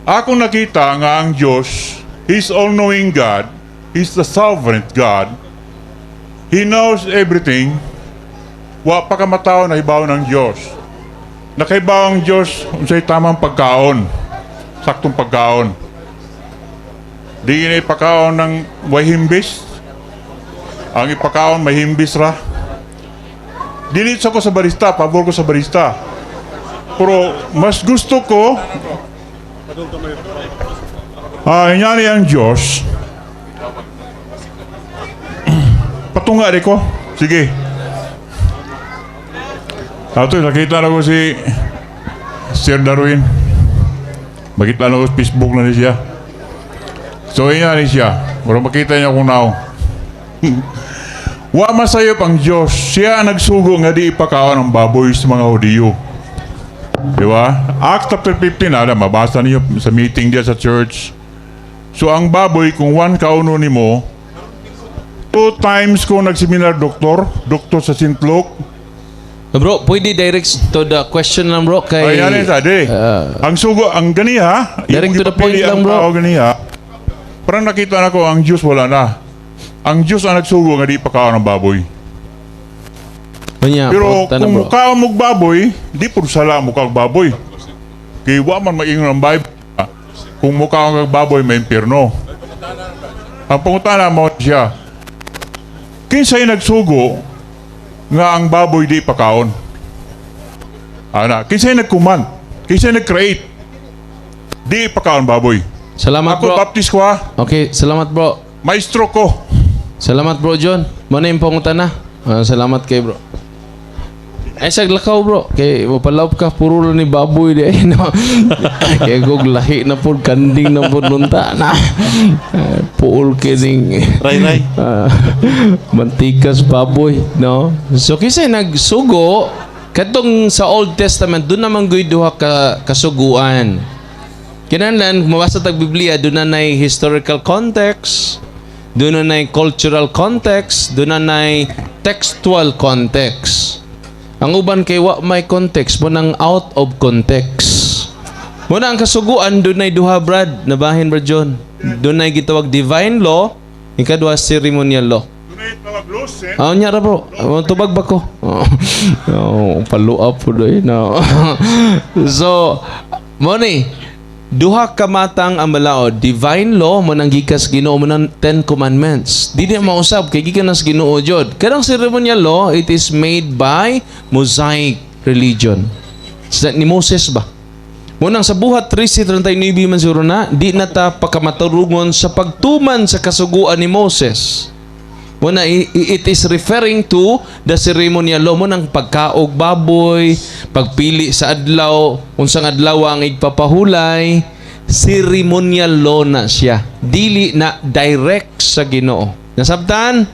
akong nakita nga ang Diyos, He's all-knowing God, He's the sovereign God, He knows everything, wa pa ka matawo na hibaw ng Diyos. Nakaibaw ang Diyos unsay tamang pagkaon, saktong pagkaon. Di na ipakaon ng way himbis. Ang ipakaon may himbis ra. Dili sa ko sa barista, pabor ko sa barista. Pero mas gusto ko, ah, ang Diyos, patunga di ko. Sige. Ato, nakita na ko si Sir Darwin. Makita na ko sa Facebook na ni siya. So, ni siya. Pero makita niya kung nao. Wa masayop ang Diyos. Siya ang nagsugo nga di ipakaon ang baboy sa mga Hudiyo. Di ba? Acts chapter 15, ada, mabasa niyo sa meeting diya sa church. So ang baboy, kung one kauno nimo, two times ko nagseminar doktor, doktor sa St. Luke. Bro, pwede direct to the question lang, bro, kay Ay, yan sa di. Ang sugo, ang ganiha, Direct imong to the point gipapili lang, ang bro. tao ganiha, parang nakita na ko ang Diyos wala na. Ang Diyos ang nagsugo nga di pakaon ng baboy. Unya, Pero punta na, kung bro. mukaon mong baboy, di po sala mukha og baboy. Kay wa man maingon ang Bible. Kung mukaon kag baboy, may impyerno. Ang pangutana mo siya, kinsay nagsugo nga ang baboy di pakaon? Ana, kinsay nagkuman? Kinsay nag-create? Di pakaon baboy. Salamat, Ako, bro. Baptist ko ha. Okay, salamat, bro. Maestro ko. Salamat, bro John. Mo na yung pangutana. Ah, salamat kay bro. Ay, sa lakaw, bro. Kay mapalawp ka, puro lang ni baboy di ay, no. Kay gog lahi na po, kanding na po nunta na. Eh, puol kining Ray, ray. ah, mantikas baboy, no? So kasi nagsugo katong sa Old Testament, doon naman goy duha ka kasuguan. Kinahanglan kung mabasa tag Biblia, doon na nay historical context, doon na nay cultural context, doon na nay textual context. Ang uban kay wa may context, mo nang out of context. Mo na ang kasuguan, doon nay duha, Brad, nabahin, Brad John. Doon nay gitawag divine law, ikaduha ceremonial law. Ah, nya ra, bro. Oh, tubag ba ko? Oh, palua po doy, no. So, mo ni duha ka matang ang balaod, divine law mo nang gikas Ginoo, mo nang Ten Commandments. Di na mausab kay gikan nas Ginoo jud. Kanang ceremonial law, it is made by Mosaic religion. Sa, ni Moses ba? Mo nang sa Buhat 13:39 man siguro na, di na ta pagkamatarungon sa pagtuman sa kasuguan ni Moses. Mo na it is referring to the ceremonial law, mo nang pagkaog baboy, pagpili sa adlaw, unsang adlaw ang igpapahulay, ceremonial law na siya. Dili na direct sa Ginoo. Nasabtan?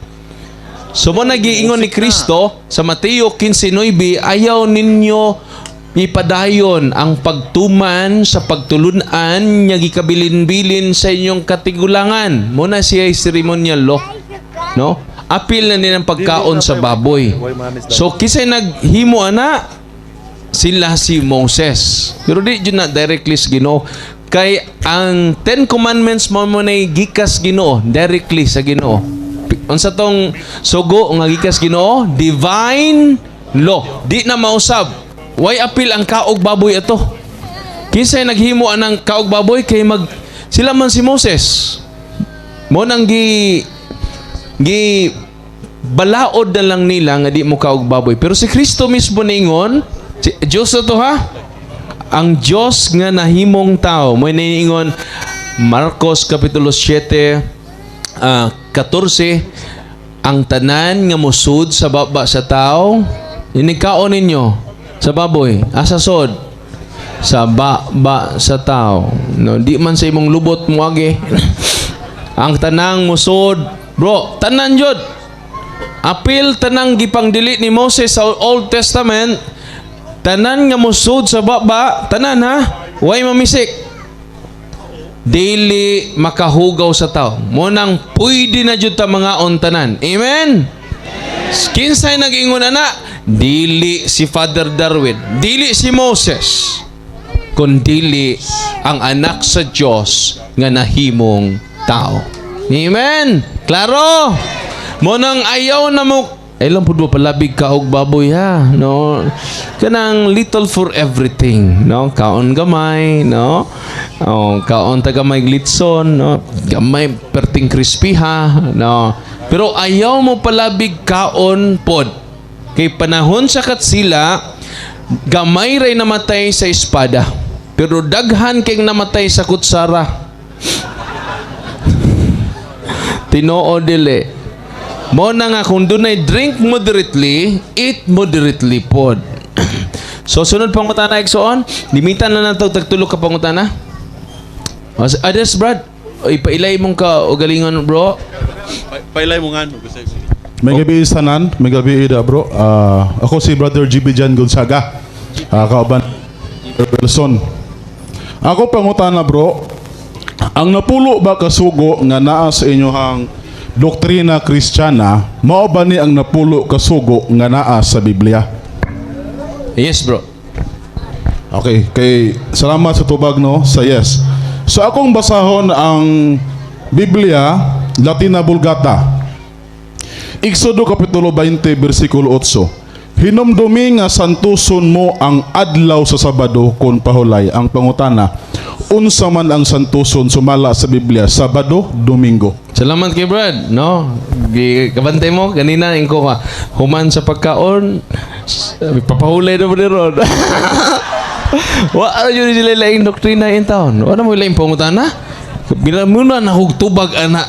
So mo nagiingon ni Kristo sa Mateo 15:9, ayaw ninyo ipadayon ang pagtuman sa pagtulunan nga gikabilin-bilin sa inyong katigulangan. Mo na siya ay ceremonial law. No? Apil na nilang pagkaon sa baboy. So kisay naghimo ana sila si Moses. Pero di jud na directly sa Ginoo kay ang Ten Commandments mo mo na gikas Ginoo, directly sa Ginoo. Unsa tong sugo nga gikas Ginoo? Divine law. Di na mausab. Way apil ang kaog baboy ato. Kinsay naghimo anang kaog baboy kay mag sila man si Moses. Mo nang gi gi balaod na lang nila nga di mo kaog baboy. Pero si Kristo mismo ningon, si Diyos na to ha. Ang Diyos nga nahimong tao. Mo niingon Marcos Kapitulo 7 14, ang tanan nga musud sa baba sa tao, inikaon ninyo sa baboy asa sod sa baba sa tao, no? Di man sa imong lubot mo agi ang tanang musod, bro, tanan jud. Apil tanang gipangdili ni Moses sa Old Testament, tanan nga musod sa baba, tanan ha, way mamisik, dili makahugaw sa tao. Mo nang pwede na jud ta mga tanan. Amen. Kinsay nag-ingon ana? Dili si Father Darwin, dili si Moses, kundili ang anak sa Dios nga nahimong tao. Amen. Klaro. Mo nang ayaw na mo ay lang pud mo palabig kaog baboy ha, no? Kanang little for everything, no? Kaon gamay, no? Oh, kaon ta gamay litson, no? Gamay perting crispy ha, no? Pero ayaw mo palabig kaon pod. Kay panahon sa katsila, Gamay ray namatay sa espada. Pero daghan kay namatay sa kutsara. Tinuod dili? Mao na nga kung dunay drink moderately, eat moderately pod. So sunod pangutana, igsoon, limitan na nato tagtulo ka pangutana. Others, Brad, ipailay mong ka o galingon, bro. Pailay mo nga, no? Gusto. May gabi sanan, may gabi ida, bro. Ako si Brother GB Jan Gonzaga. Kauban Wilson. Ako pangutana, bro, ang napulo ba kasugo nga naa sa inyohang doktrina Kristiyana, mao ba ni ang napulo kasugo nga naa sa Biblia? Yes, bro. Okay, kay salamat sa tubag, no, sa yes. So akong basahon ang Biblia Latina Vulgata. Exodo kapitulo 20 bersikulo 8. Hinumdumi nga santuson mo ang adlaw sa Sabado kon pahulay. Ang pangutana, unsa man ang santuson sumala sa Biblia, Sabado, Domingo? Salamat kay Brad, no? Kabantay mo ganina ingko ka. Human sa pagkaon, papahulay na mo ni ron. Wa ra jud sila laing doktrina in town. Wala mo laing pangutana. Bila muna na hug tubag ana.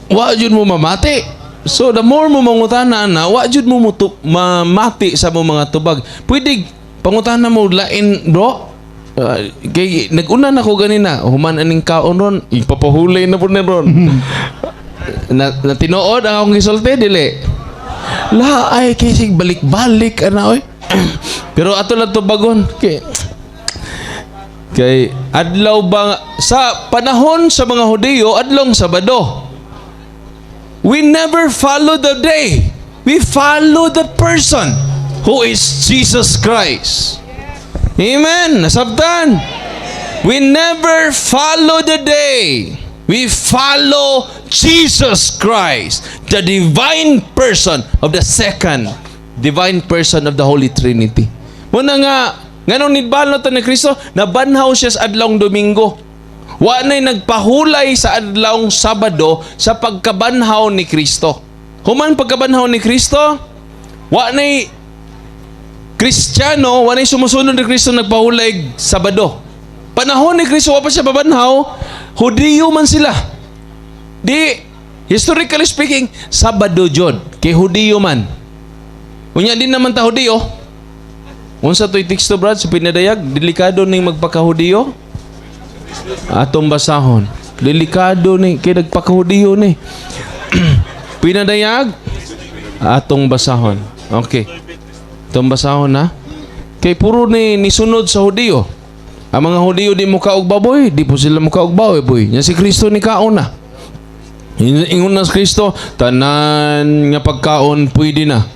Wa jud mo mamati. So the more mo mangutana ana, wa jud mo mamati sa mo mga tubag. Pwede pangutana mo lain, bro. Kay nag-una na ko ganina, human aning kaon ron, ipapahulay na po ni ron. Na tinuod ang akong gisulti dili? La ay kay sig balik-balik ana oy. Pero ato lang tubagon kay adlaw ba sa panahon sa mga Hudiyo, adlong Sabado. We never follow the day. We follow the person who is Jesus Christ. Amen. Nasabtan. We never follow the day. We follow Jesus Christ, the divine person of the second divine person of the Holy Trinity. Muna nga, nganong nidbalo ta ni Kristo, nabanhaw siya sa adlawng Domingo. Wa na'y nagpahulay sa adlawng Sabado sa pagkabanhaw ni Kristo. Human pagkabanhaw ni Kristo, wa na'y Kristiyano, wa na'y sumusunod ni Kristo nagpahulay Sabado. Panahon ni Kristo, wa pa siya pabanhaw, Hudiyo man sila. Di, historically speaking, Sabado jud, kay Hudiyo man. Unya din naman ta Hudiyo. Unsa to'y teksto, Brad, sa Pinadayag, delikado ning magpakahudiyo? Atong basahon. Delikado ni kay nagpakahudiyo ni. Pinadayag, atong basahon. Okay. Atong basahon na. Kay puro ni nisunod sa Hudiyo. Ang mga Hudiyo di mo kaog baboy, di po sila mo kaog baboy, boy. Nya si Kristo ni kaon na. Ingon na si Kristo, tanan nga pagkaon pwede na.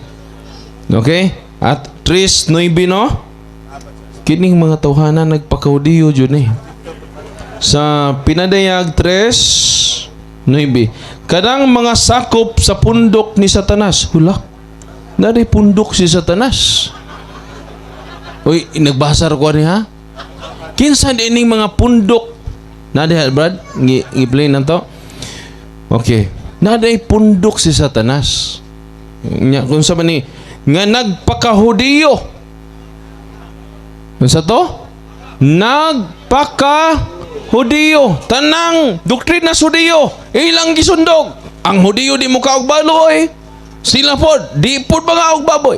Okay? At 3:9, no? Kining mga tawhana nagpakahudiyo jud eh. Sa Pinadayag 3:9. Kanang mga sakop sa pundok ni Satanas. Hula. Nari pundok si Satanas. Uy, nagbasa ra ko ani ha. Kinsa dining mga pundok? Nadi Brad, ngi-play na to. Okay. Naday pundok si Satanas. Nya kung sa man ni nga nagpakahudiyo. Unsa to? Nagpakahudiyo. Tanang doktrina sa Hudiyo, ilang gisundog. Ang Hudiyo di mo kaog baboy. Sila pod, di pod mga og baboy.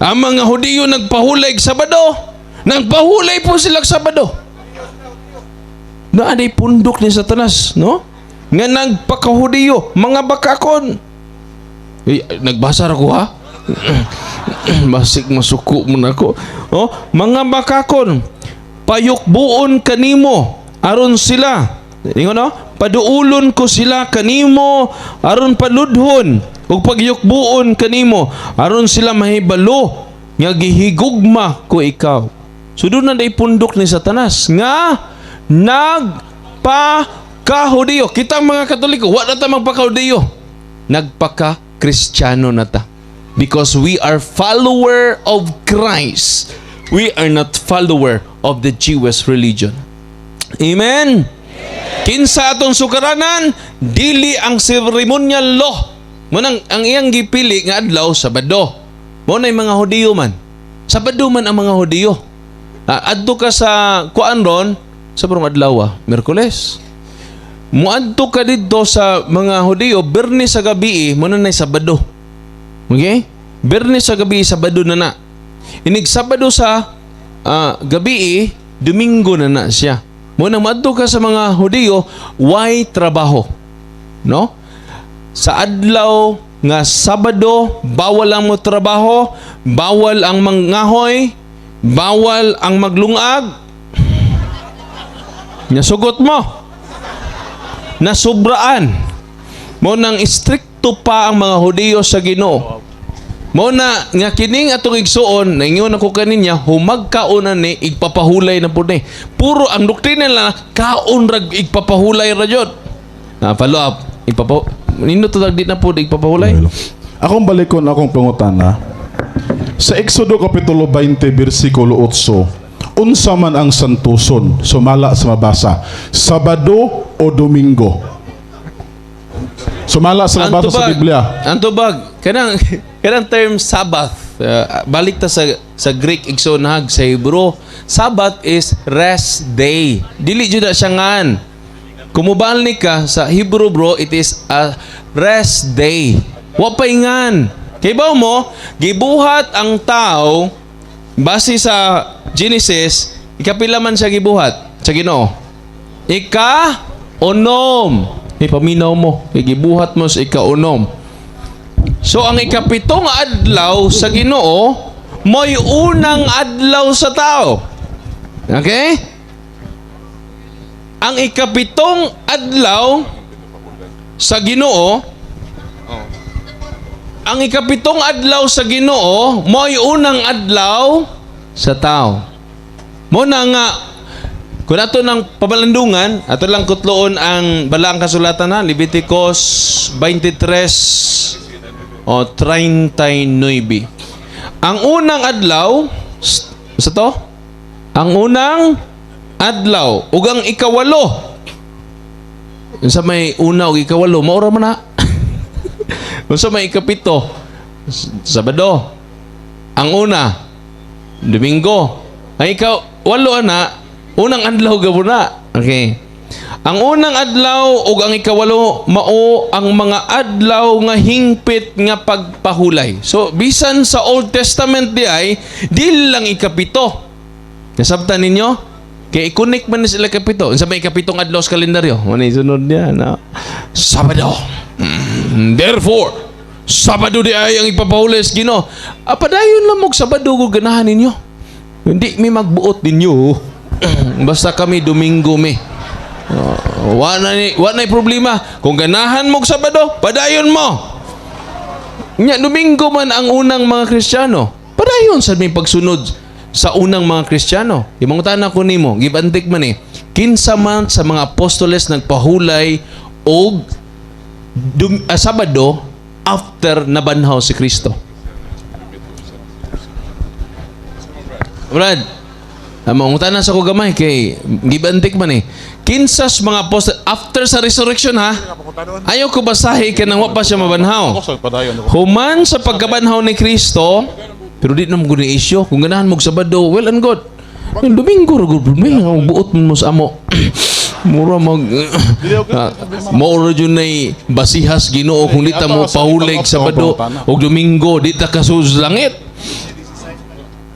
Ang mga Hudiyo nagpahulay og Sabado. Nagpahulay po sila og Sabado. Naa pundok ni Satanas, no? Nga nagpakahudiyo, mga bakakon. Eh, nagbasa ra ko ha? Basig masuko mo na ko. Oh, mga bakakon, payukbuon kanimo aron sila. Ingon no? Paduulon ko sila kanimo aron paludhon ug pagyukbuon kanimo aron sila mahibalo nga gihigugma ko ikaw. So doon na day pundok ni Satanas nga nagpakahudiyo. Kita mga Katoliko, wa na ta magpakahudiyo. Nagpaka-Kristiyano na ta. Because we are follower of Christ. We are not follower of the Jewish religion. Amen. Kinsa atong sukaranan, dili ang ceremonial law. Munang ang iyang gipili nga adlaw Sabado. Mo na mga Hudiyo man. Sabado man ang mga Hudiyo. Adto ka sa kuan ron sa barong adlaw, Miyerkules. Muadto ka didto sa mga Hudiyo, Biyernes sa gabi, mo na nay Sabado. Okay? Biyernes sa gabi, Sabado na na. Inig Sabado sa gabi, Domingo na na siya. Mo nang muadto ka sa mga Hudiyo, way trabaho. No? Sa adlaw nga Sabado, bawal ang mo trabaho, bawal ang mangahoy, bawal ang maglungag. Nasugot mo. Nasubraan. Mo nang istrikto pa ang mga Hudiyo sa Ginoo. Mo na nga kining atong igsuon, naingon ako kaninya, humagkaon na ni igpapahulay na pud ni. Puro ang doktrina nila, kaon rag igpapahulay ra jud. Na follow up, igpapa nindot to di na pud igpapahulay. Akong balikon akong pangutana. Sa Exodo kapitulo 20 bersikulo 8, unsa man ang santuson sumala sa mabasa, Sabado o Domingo? Sumala sa mabasa sa Biblia. Ang tubag, kanang kanang term Sabbath, balik ta sa Greek igsoon hag sa Hebrew. Sabbath is rest day. Dili jud na siya ngan. Kumubal ni ka sa Hebrew, bro, it is a rest day. Wa pa ingan. Kay baw mo, gibuhat ang tao base sa Genesis, ikapila man siya gibuhat sa Ginoo? Ika unom. Ipaminaw mo, gibuhat mo sa ika-unom. So ang ikapitong adlaw sa Ginoo mo'y unang adlaw sa tao. Okay? Ang ikapitong adlaw sa Ginoo, ang ikapitong adlaw sa Ginoo mo'y unang adlaw sa tao. Mo na nga kung ato ng pabalandungan, ato lang kutloon ang balaang kasulatan na, Leviticus 23 o 39. Ang unang adlaw, sa to? Ang unang adlaw, ug ang ikawalo. Unsa may una ug ikawalo, maura man na. Unsa may ikapito? Sabado. Ang una, Domingo. Ang ikawalo ana, unang adlaw gabo na. Okay. Ang unang adlaw ug ang ikawalo mao ang mga adlaw nga hingpit nga pagpahulay. So bisan sa Old Testament di ay dili lang ikapito. Nasabtan ninyo? Kay i-connect man ni sila ikapito. Unsa may ikapitong adlaw sa kalendaryo? Mo ni sunod niya na Sabado. Therefore, Sabado di ay ang ipapahulay sa Ginoo. Padayon lang mo Sabado kung ganahan ninyo. Hindi mi magbuot ninyo. Basta kami Domingo mi. Wa na problema. Kung ganahan mo og Sabado, padayon mo. Nya Domingo man ang unang mga Kristiyano. Padayon sa may pagsunod sa unang mga Kristiyano. Imangutana ko nimo, gibantik man eh. Kinsa man sa mga apostoles nagpahulay og Sabado after nabanhaw si Kristo? Brad, mangutana sa ko gamay kay gibantik man eh. Kinsa sa mga apostol after sa resurrection ha? Ayaw ko basahi kay nang wa pa siya mabanhaw. Human sa pagkabanhaw ni Kristo, pero di na mo gud ni issue. Kung ganahan mo og Sabado, well and good. Yung Domingo ra gud may buot mo sa amo. Mura mag mao ra jud nay basihas Ginoo kung di ta mo pahulig Sabado og Domingo, di ta kasulod sa langit.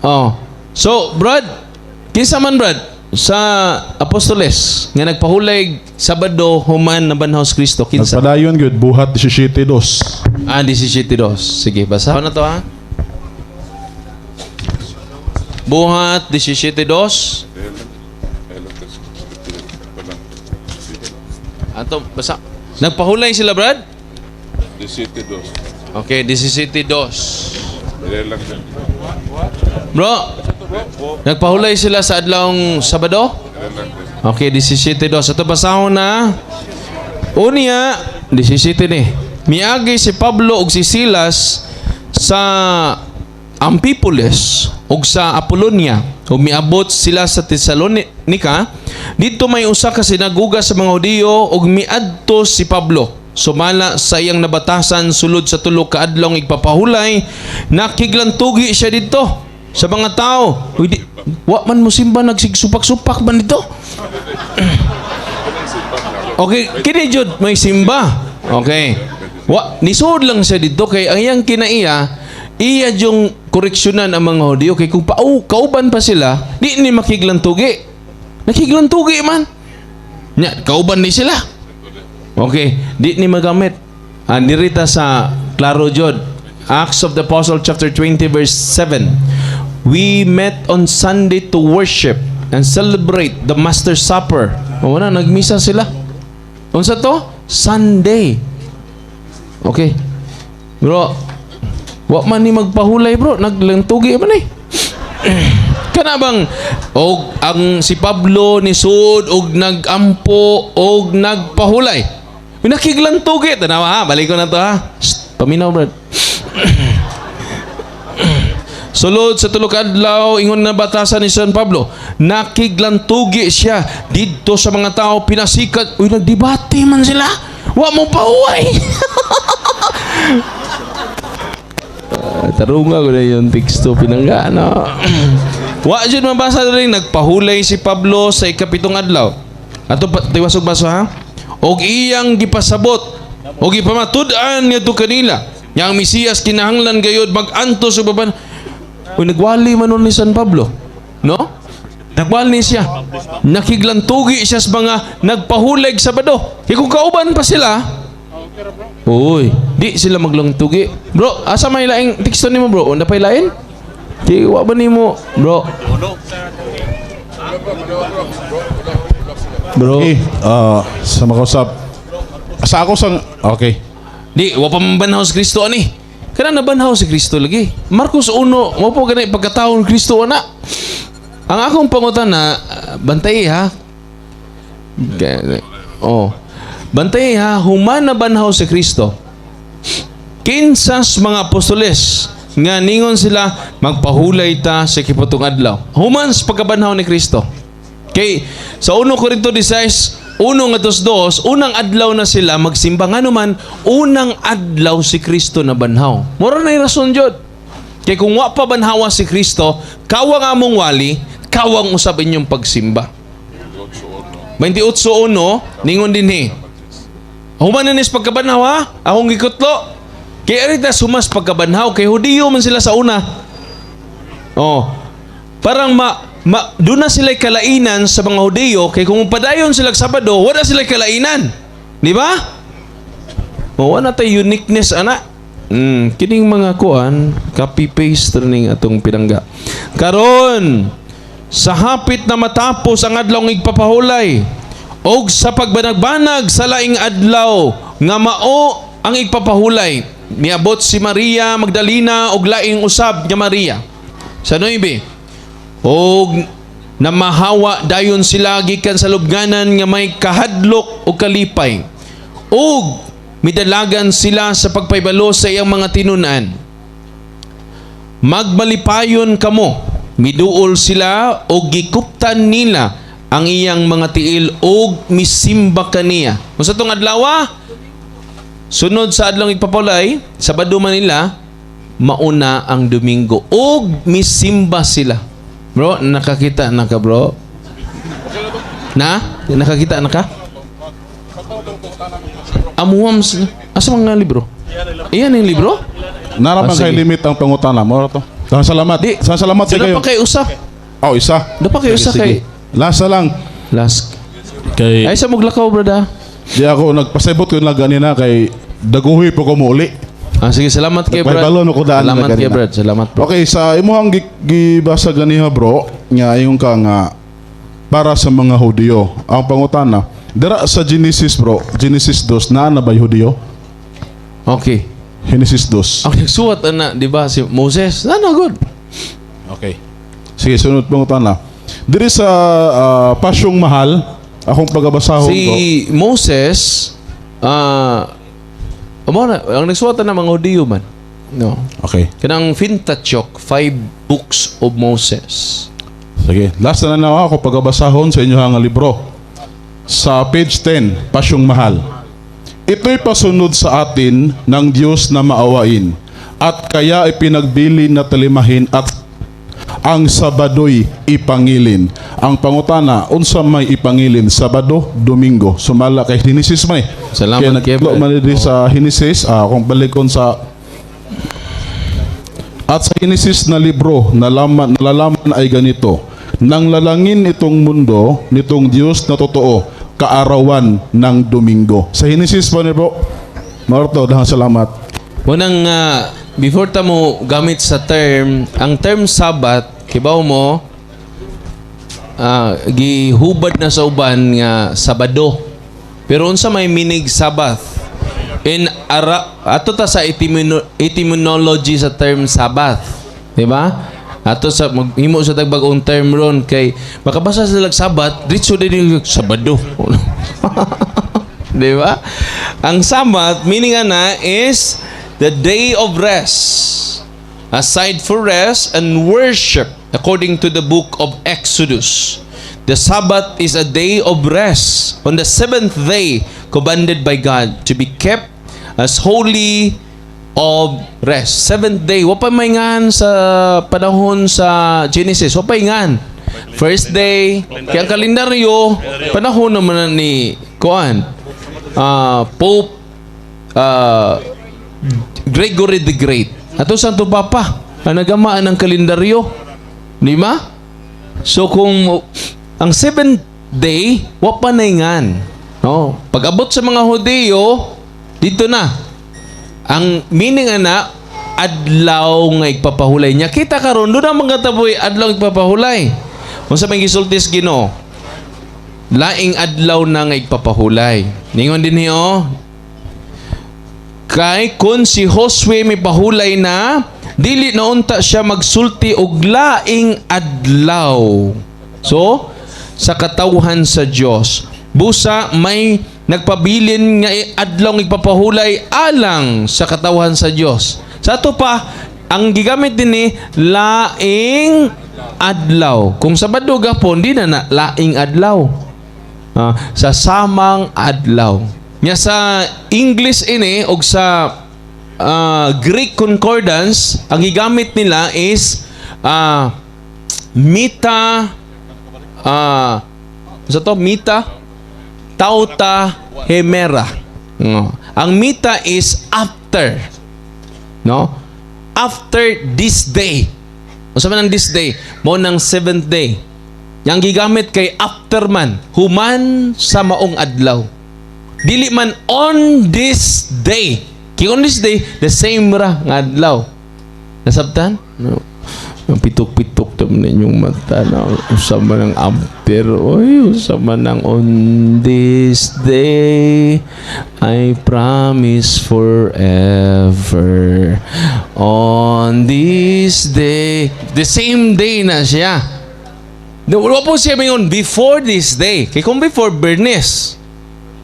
Oh. So, Brad, kinsa man, Brad, sa apostoles nga nagpahulig Sabado human nabanhaw si Kristo, kinsa? Nagpadayon gyud buhat 17:2. Ah, 17:2. Sige, basa na to ha. Buhat 17:2. Ato, basa. Nagpahulay sila, Brad? 17:2. Okay, 17:2. Bro, nagpahulay sila sa adlawng Sabado? Okay, 17:2. Ato basahon na. Unya, 17 ni. Miagi si Pablo ug si Silas sa Amphipolis ug sa Apollonia ug miabot sila sa Tesalonica. Didto may usa ka sinaguga sa mga Hudiyo ug miadto si Pablo. Sumala sa iyang nabatasan sulod sa 3 ka adlaw igpapahulay, nakiglantugi siya didto. Sa mga tao. Uy, di, wa man mo simba, nagsigsupak-supak man dito. Okay, kini jud may simba. Okay. Wa nisod lang siya dito kay ang iyang kinaiya, iya yung koreksyonan ang mga Hudiyo kay kung pau kauban pa sila, di ni makiglantugi. Nakiglantugi man. Nya, kauban ni sila. Okay, di ni magamit. Ah, dirita sa klaro jud. Acts of the Apostle chapter 20 verse 7. "We met on Sunday to worship and celebrate the Master's Supper." O na, nagmisa sila. Unsa to? Sunday. Okay. Bro, wa man ni magpahulay, bro, naglantugi man eh. Kana bang og ang si Pablo ni sud og nagampo og nagpahulay. Nakiglantugi, tanawa ha, balik ko na to ha. Shh, paminaw, brad. Sulod sa tulo ka adlaw, ingon na batasan ni San Pablo, nakiglantugi siya didto sa mga tao, pinasikat, uy, nagdebate man sila. Wa mo pahuway. Ah, tarunga ko na yung teksto pinangga no. Wa jud mabasa rin nagpahulay si Pablo sa ikapitong adlaw. Ato pa tiwasog baso ha. Og iyang gipasabot og gipamatud-an ngadto kanila nga ang Mesiyas kinahanglan gayod mag-antos og baban. Uy, nagwali man nun ni San Pablo. No? Nagwali siya. Nakiglantugi siya sa mga nagpahuleg Sabado. Kay kung kauban pa sila, uy, di sila maglangtugi. Bro, asa may laing teksto nimo, bro? Unda pa'y lain? Di, wa ba nimo, bro? Bro. Okay, sa makausap. Sa ako sang okay. Di, wa pa man banhaw si Kristo ani. Kana nabanhaw si Kristo lagi. Marcos 1, mo po gani pagkataon Kristo ana. Ang akong pangutana, bantay ha. Oh. Bantay ha, human na banhaw si Kristo. Kinsas mga apostoles nga ningon sila magpahulay ta sa ikapitong adlaw. Human sa pagkabanhaw ni Kristo. Kay sa 1 Corinto 16, 1 ngadto 2, unang adlaw na sila magsimba, ngano man unang adlaw si Kristo na banhaw. Mura na rason jud. Kay kung wa pa banhawa si Kristo, kawang among wali, kawang usab inyong pagsimba. 28:1 ningon dinhi. Human na nis pagkabanhaw ha, akong gikutlo. Kay arita sumas pagkabanhaw kay Hudiyo man sila sa una. Oh. Parang ma doon na sila kalainan sa mga Hudiyo kay kung padayon sila sa Sabado, wala sila kalainan. Di ba? Oh, wala tay uniqueness ana. Kining mga kuan, copy paste ning atong pinangga. Karon, sa hapit na matapos ang adlaw ng igpapahulay og sa pagbanagbanag sa laing adlaw nga mao ang igpapahulay, miabot si Maria Magdalena og laing usab nga Maria. Sa 9, og namahawa dayon sila gikan sa lubnganan nga may kahadlok og kalipay ug midalagan sila sa pagpaybalo sa iyang mga tinun-an. "Magmalipayon kamo." Miduol sila og gikuptan nila ang iyang mga tiil og misimba kaniya. Kung sa tong adlaw, sunod sa adlaw igpapulay, Sabado man nila, mauna ang Domingo og misimba sila. Bro, nakakita na ka, bro? Na? Nakakita na ka? Amuam sila. Asa mga libro? Iyan yung libro? Nara Ah, man kay sige. limit ang pangutana mo to. Salamat. Di. Salamat sa Sila kayo. pa kay usa. Oh, isa. Da pa kay usa Sige. kay Last na lang. last. Kay Ay sa muglakaw, brother. Di ako nagpasabot ko lang ganina kay daguhi po ko muuli. Ah, sige, salamat kay Brad. Nagpaybalo no ko daan na Salamat kay ganina. Brad. Salamat, bro. Okay, sa imuhang gibasa ganiha, bro, nga ingon ka nga para sa mga Hudiyo. Ang pangutana, dira sa Genesis, bro, Genesis 2 naa na ba Hudiyo? Okay. Genesis 2. Ang nagsuwat ana, di ba, si Moses? Ano good? Okay. Sige, sunod pangutana. Diri sa Pasyong Mahal, akong pagabasahon Si ko. Moses, amo na, ang nagsuwat na mga Hudiyo man. No. Okay. Kanang Pentateuch, five books of Moses. Sige, last na lang ako pagabasahon sa inyo nga libro. Sa page 10, Pasyong Mahal. Ito'y pasunod sa atin ng Diyos na maawain at kaya ipinagbili na talimahin at Ang Sabado'y ipangilin. Ang pangutana, unsa may ipangilin? Sabado, Domingo. Sumala kay Genesis man eh. Salamat, Kaya nagtlo Kev. man diri sa Genesis, kung balikon sa at sa Genesis na libro, nalalaman ay ganito: Nang lalangin itong mundo, nitong Diyos na totoo, kaarawan ng Domingo. Sa Genesis pa ni bro. Marto, dahil salamat. Unang before ta mo gamit sa term, ang term Sabbath, kibaw mo, gihubad na sa uban nga Sabado. Pero unsa may meaning Sabbath? In ara ato ta sa etymology sa term Sabbath, di ba? Ato sa maghimo sa tag bag-ong term ron kay makabasa sila Sabbath, diretso din yung Sabado. Di ba? Ang Sabbath, meaning ana is the day of rest. Aside for rest and worship, according to the book of Exodus. The Sabbath is a day of rest on the seventh day commanded by God to be kept as holy of rest. Seventh day, wa pa may ngan sa panahon sa Genesis, wa pa ngan. First day, kaya ang kalendaryo, panahon naman na ni Kuan, Pope Gregory the Great. Ato Santo Papa, ang nagamaan ng kalendaryo. Di ba? So kung ang seventh day, wa pa na ngan. No? Pag abot sa mga Hudiyo, dito na. Ang meaning ana, adlaw nga igpapahulay niya. Kita karon doon ang mga taboy adlaw igpapahulay. Unsa may gisulti sa Ginoo? Laing adlaw na nga igpapahulay. Ningon din niyo, kay kung si Josue may pahulay na, dili na unta siya magsulti og laing adlaw. So, sa katawhan sa Dios, busa may nagpabilin nga adlaw nga igpapahulay alang sa katawhan sa Dios. Sa ato pa, ang gigamit din ni laing adlaw. Kung Sabado gapon, di na na laing adlaw. Sa samang adlaw. Nya sa English ini og sa Greek concordance, ang gigamit nila is meta sa to meta tauta hemera. No. Ang meta is after. No? After this day. Unsa man ang this day? Mo nang seventh day. Yang gigamit kay after man, human sa maong adlaw. Dili man on this day. Kay on this day, the same ra nga adlaw. Nasabtan? No. Ang pitok-pitok naman ninyong mata na usa man ang after, oy, usa man ang on this day, I promise forever. On this day, the same day na siya. Wala po siya mayon before this day. Kay kung before, Bernes.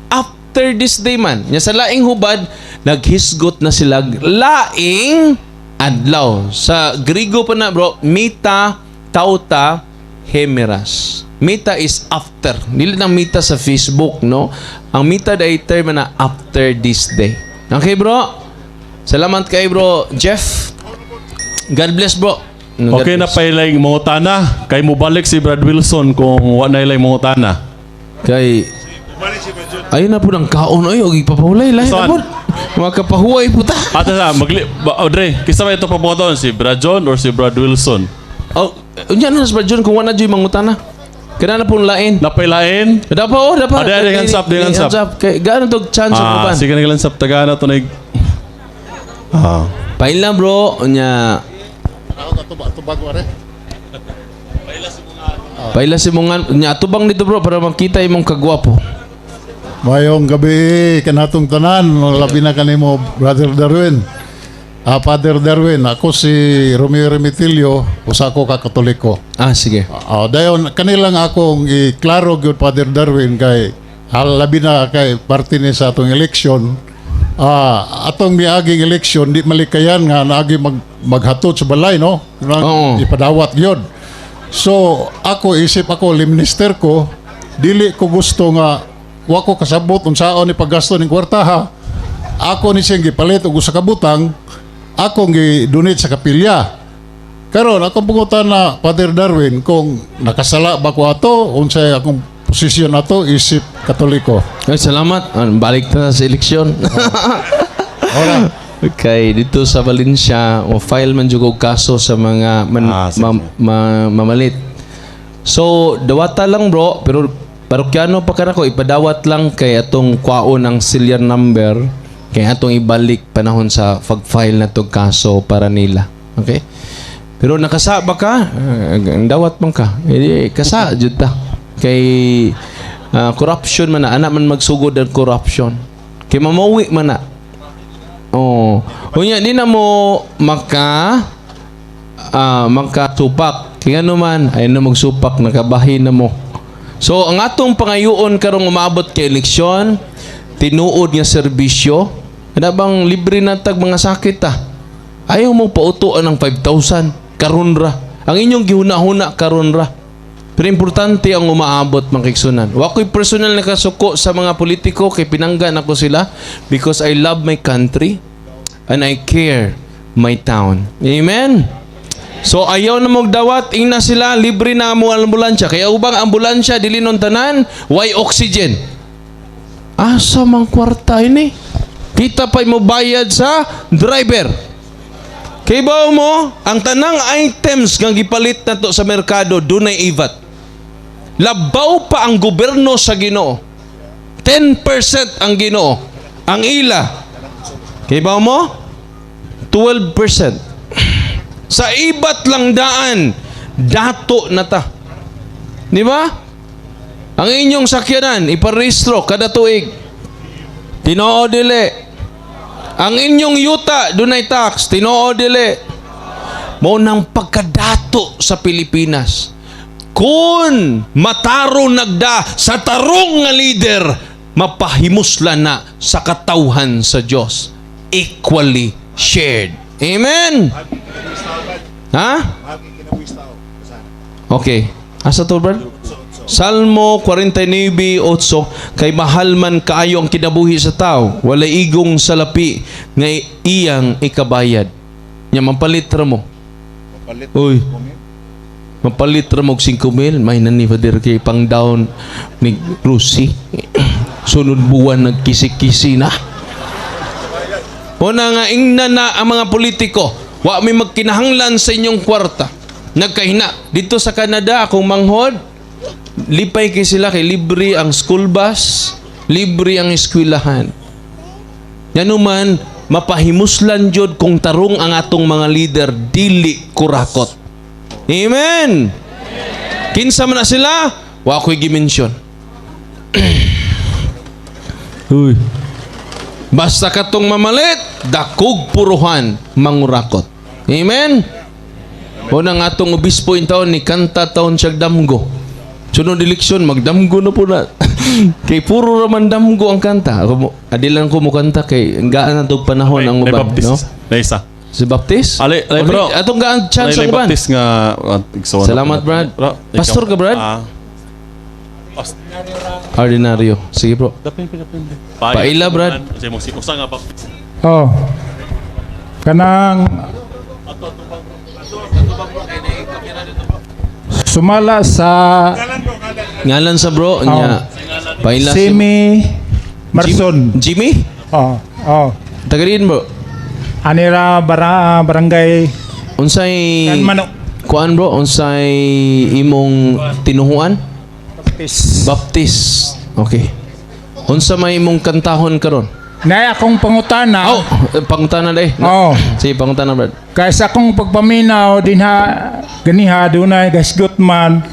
After this day man, nya sa laing hubad, naghisgot na sila laing adlaw. Sa Grigo pa na bro, meta tauta hemeras. Meta is after. Dili nang meta sa Facebook, no? Ang meta day term na after this day. Okay, bro? Salamat kay bro Jeff. God bless, bro. God Okay na bless. pa ilay mangutana kay mobalik si Brad Wilson kung wa na ilay mangutana. Kay ayun na po ng kaon oy og ipapahulay lahi na Saan? po. Makapahuway po ta. Ata sa magli ba, Audrey, kisa ba ito pamoton si Brad John or si Brad Wilson? Oh, unya na sa John kung wala na mangutana. Kana na pong lain. Napailain? Dapat oh, dapat. Ah, di, di, hands up, di, hands up. Kay gaano to chance ah, uban. Sige na sap tagana to na. Pail na bro, unya. Paila si mong unya atubang dito bro para makita imong kagwapo. Mayong gabi kanatong tanan, labi na kanimo Brother Darwin. Father Darwin, ako si Romeo Remitilio, usa ko ka Katoliko. Ah, sige. Dayon kanilang akong iklaro gyud, Father Darwin, kay labi na kay parte ni sa atong election. Atong miaging election di malikayan nga naagi maghatod sa balay, no? Oo. Ipadawat gyud. So ako isip ako minister ko, dili ko gusto nga wa ko kasabot unsaon ni paggasto ning kwarta ha. Ako ni siyang gipalit og usa ka butang, akong gi-donate sa kapilya. Karon akong pangutana, Father Darwin, kung nakasala ba ko ato, unsay akong posisyon ato isip Katoliko? Ay, salamat. Ah, balik ta sa eleksyon. Ora. Kay dito sa Valencia, mo file man jud og kaso sa mga man, mamalit. So, dawata lang, bro, pero parokyano pa kana ko, ipadawat lang kay atong kwaon ang serial number kay atong ibalik panahon sa pag-file na tog kaso para nila. Okay? Pero nakasa ba ka? Eh, dawat man ka. Eh, kasa jud ta. Kay corruption man na, anak man magsugod ang corruption. Kay mamawi man na. Oh. Unya di na mo makasupak. Kaya naman ay na magsupak, nakabahin na mo. So ang atong pangayoon karong umabot kay eleksyon, tinuod nga serbisyo, kana bang libre na tag mga sakit ta. Ayaw mo pautuan ng 5,000 karon ra. Ang inyong gihuna-huna karon ra. Pero importante ang umaabot, mga kaigsunan. Wa ko'y personal na kasuko sa mga politiko kay pinangga nako sila because I love my country and I care my town. Amen. So ayaw na magdawat, ingna sila libre na mo ang ambulansya. Kaya ubang ambulansya dili nun tanan, why oxygen? Asa mang kwarta ini? Kita pa mo bayad sa driver. Kay bawo mo, ang tanang items nga gipalit nato sa merkado dunay IVAT. Labaw pa ang gobyerno sa Ginoo. 10% ang Ginoo. Ang ila. Kay bawo mo? 12%. Sa iba't lang daan, dato na ta. Di ba? Ang inyong sakyanan, iparehistro kada tuig. Tinoo dili. Ang inyong yuta, dunay tax. Tinoo dili. Mao nang pagkadato sa Pilipinas. Kung matarong nagda sa tarong nga leader, mapahimuslan na sa katawhan sa Dios. Equally shared. Amen. Ha? Okay. Asa to, Brad? Salmo 49:8, "Kay mahal man kaayo ang kinabuhi sa tao, walay igong salapi nga iyang ikabayad." Nya mapalit ra mo. Uy. Mapalit ra mo og 5 mil, may na ni Father kay pang down ni Rusi. Sunod buwan nagkisi-kisi na. Una nga ingna na ang mga politiko, wa may magkinahanglan sa inyong kwarta. Nagkahina dito sa Canada akong manghod, lipay kay sila kay libre ang school bus, libre ang eskwelahan. Nganuman mapahimuslan jud kung tarong ang atong mga leader, dili kurakot. Amen. Kinsa man na sila? Wa ko'y gi-mention. Uy. Basta katong mamalit, dakog puruhan mangurakot. Amen. Una nga atong obispo in taon ni kanta taon siya damgo. Sunod eleksyon magdamgo na po na. Kay puro raman damgo ang kanta. Ako mo, adilan ko mo kanta kay gaan na tog panahon ang May uban, Baptist. no? Na isa. Si Baptist? Ali, ali, bro. Atong gaan chance Alay, ang uban. Baptist nga igsoon. Salamat, Brad. Bro, ikaw. Pastor ka, Brad? Ah. Ordinaryo. Sige, bro. Paila, Brad. Kasi mo si usa nga Baptist. Oh. Kanang sumala sa Ngalan sa bro nya. Paila si Simi Marson. Jimmy? Oh. Tagarin, bro. Anira bara barangay Unsay Kan Mano. Kuan, bro, unsay imong tinuhuan? Baptist. Baptist. Okay. Unsa may imong kantahon karon? Nay akong pangutana. Oh, pangutana day. Oh. Sige, pangutana, Brad. Kay sa akong pagpaminaw dinha ganiha dunay gasgot man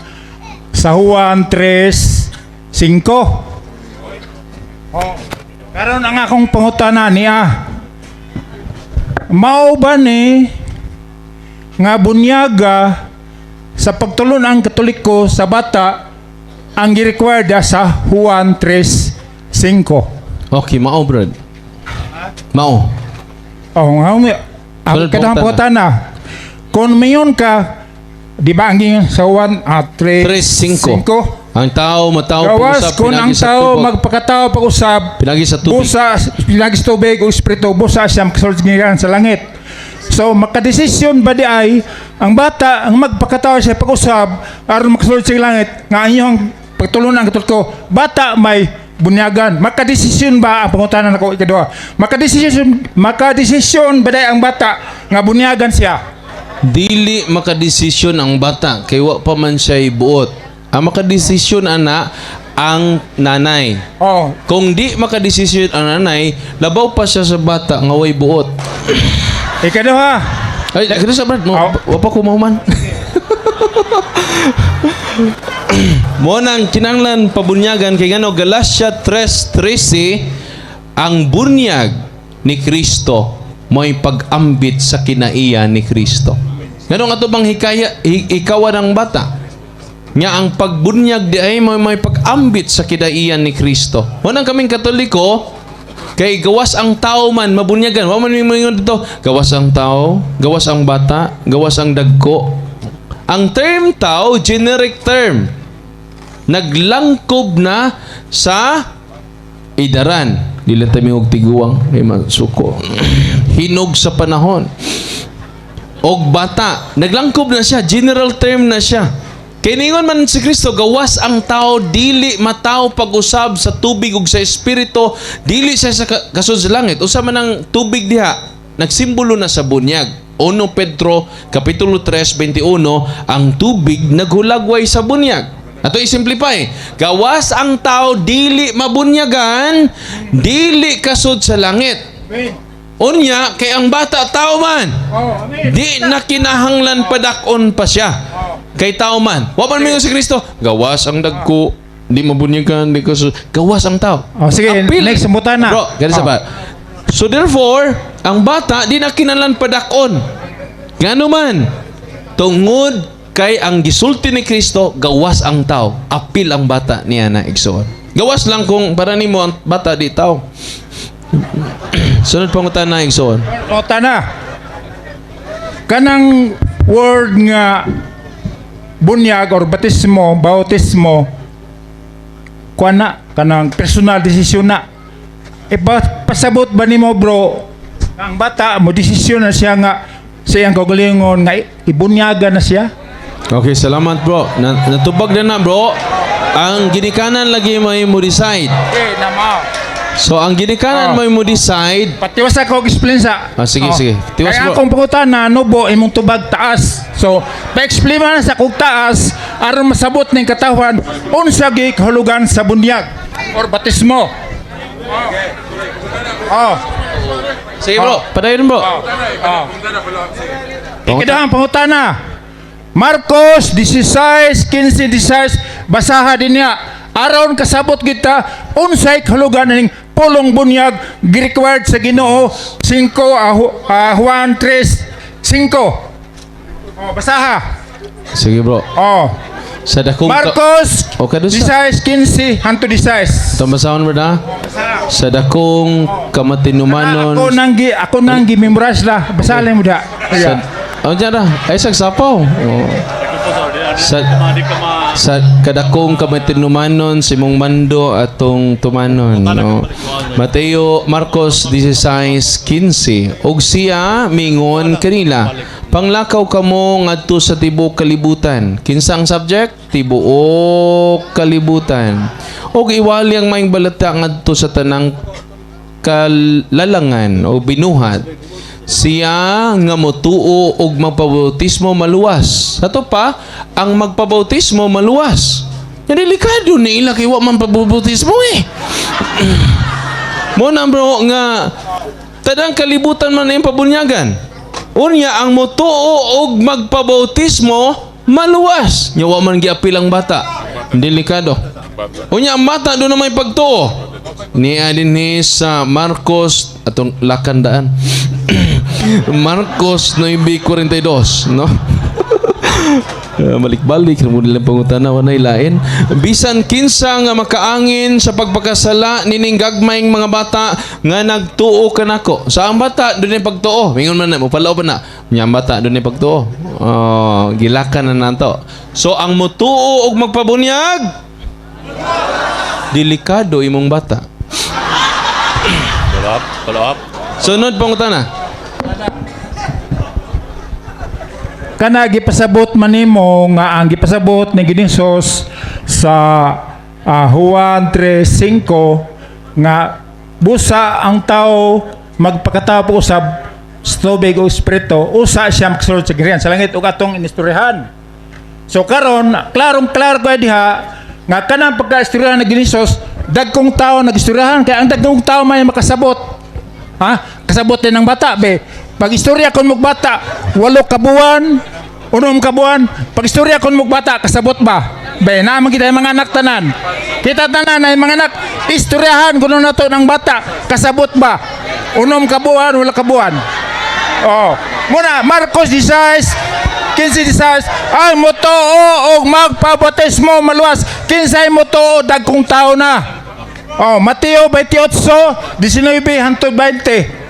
sa Juan 3:5. Oh. Karon ang akong pangutana niya. Mao ba ni nga bunyaga sa pagtulon ang Katoliko sa bata ang gi-required sa Juan 3:5? Okay, mao, Brad. Mao. Oh, nga may ang Sunod kadang pangutana. pangutana. Kung mayon ka, di ba ang giingon sa 1 at 3 3:5. Ang tao matao Gawas pag-usab kung ang pinagi sa tao tubig. magpakatao pag-usab Pinagi sa tubig. busa pinagi sa tubig o espiritu, busa siya makasulod gikan sa langit. So makadesisyon ba di ay Ang bata ang magpakatao sa pag-usab aron makasulod sa langit nga inyong pagtulunan ang Katoliko, bata may bunyagan. Makadesisyon ba ang pangutana nako ikaduha? Makadesisyon ba day ang bata nga bunyagan siya? Dili makadesisyon ang bata kay wa pa man siya buot. Ang makadesisyon ana ang nanay. Oh, Kung di makadesisyon ang nanay, labaw pa siya sa bata nga way buot. Ikaduha. Ay, kani sa Brad, no, Aw. wa pa ko mahuman. Mo nang kinanglan pabunyagan kay ngano Galatia 3:13, ang bunyag ni Kristo mo'y pag-ambit sa kinaiya ni Kristo. Ngano nga to bang hikaya ikawan ang bata? Nga ang pagbunyag di ay may pag-ambit sa kinaiyan ni Kristo. Mo nang kaming Katoliko kay gawas ang tao man mabunyagan. Wa man mi moingon dito, gawas ang tao, gawas ang bata, gawas ang dagko. Ang term tao, generic term. Naglangkob na sa idaran. Dili ta og tiguang kay masuko. Hinog sa panahon. Og bata, naglangkob na siya, general term na siya. Kay ningon man si Kristo, gawas ang tao dili matao pag-usab sa tubig ug sa espiritu, dili siya sa kasud sa langit. Usa man ang tubig diha, nagsimbolo na sa bunyag. 1 Pedro kapitulo 3:21, ang tubig naghulagway sa bunyag. Ato i-simplify. Gawas ang tao dili mabunyagan, dili kasud sa langit. Unya kay ang bata tao man. Di na kinahanglan padak-on pa siya. Kay tao man. Wa man mingon si Kristo, gawas ang dagko, di mabunyagan, di kasud. Gawas ang tao. Oh, sige, next pangutana. Bro, ganun sa Oh. ba? So therefore, ang bata di na kinahanglan padak-on. Ngano man, tungod kay ang gisulti ni Kristo, gawas ang tao, apil ang bata niya na igsoon. Gawas lang kung para nimo ang bata di tao. Sunod pangutana, igsoon. O tana. Kanang word nga bunyag or batismo, bautismo, kuan na, kanang personal decision na. E ba, pasabot ba nimo, bro, ang bata mo desisyon na siya nga sa iyang kaugalingon nga ibunyagan na siya? Okay, salamat, bro. Natubag na na, bro. Ang ginikanan lagi may mo decide. Okay, na. So ang ginikanan Oh. may mo decide. Patiwas ako explain sa. Ah, sige, sige. Tiwas, Kaya bro. akong pangutana, no bo imong tubag taas. So, pa-explain man sa kog taas aron masabot ning katawan unsa gi kahulugan sa bunyag or batismo. Oh. Sige, bro, padayon, bro. Oh. Ikadahang pangutana. Marcos 16, 15, 16, basaha din niya. Aron kasabot kita unsay kahulugan ning pulong bunyag gi-required sa Ginoo 5 Juan 3 5. Oh, basaha. Sige, bro. Oh, Sa dakong Marcos Okay, doon sa- 16, 15 hanto 16. Tambasahon bro na. Sa dakong kamatinumanon. Ako nang gi memorize lah. Basaha lang mo da. Sa, oh, dyan na. Ay, sagsapaw. Oh. Sa kadakong kamatinumanon sa imong mando atong tumanon, no? Mateo Marcos 16:15, og siya mingon kanila, panglakaw kamo ngadto sa tibuok kalibutan. Kinsa ang subject? Tibuok kalibutan, og iwali ang maayong balita ngadto sa tanang kalalangan o binuhat. Siya nga motuo og magpabautismo maluwas. Ato pa, ang magpabautismo maluwas. Yan, delikado ni ila kay wa man pabautismo eh. Mo na, bro, nga tanang kalibutan man ang pabunyagan. Unya ang motuo og magpabautismo maluwas. Nya wa man giapil ang bata. Delikado. Unya ang bata do na may pagtuo. Niya dinhi sa Marcos atong lakandaan. Marcos 9:42, no? Balik-balik mo nila pangutana, walay lain. Bisan kinsa nga makaangin sa pagpakasala nining gagmayng mga bata nga nagtuo kanako. Sa ang bata dunay pagtuo. Mingon man na mo palaw pa na. Nya ang bata dunay pagtuo. Oh, gilakan na nato. So ang motuo og magpabunyag, delikado imong bata. Follow up, follow up. Sunod pangutana. Kana gipasabot man nimo nga ang gipasabot ni Ginoong sa Juan 3:5 nga busa ang tao magpakatao usab sa tubig o espiritu, usa siya makasulod sa gingharian sa langit ug atong inistoryahan. So karon, klarong klaro ko diha nga kanang pagkaistoryahan ni Ginoong, dagkong tao nagistoryahan kay ang dagkong tao may makasabot. Ha? Kasabot din ng bata be. Pag istorya kon mog bata, 8 ka buwan, 6 ka buwan, pag istorya kon mog bata, kasabot ba? Be, naman kita yung mga anak tanan. Kita tanan ay mga anak, istoryahan kuno nato ng bata, kasabot ba? 6 ka buwan, 8 ka buwan. Oh, muna Marcos 16, 15 16, ang motoo og magpabautismo maluwas, kinsay motoo, dagkong tao na. Oh, Mateo 28, 19 hangtod 20.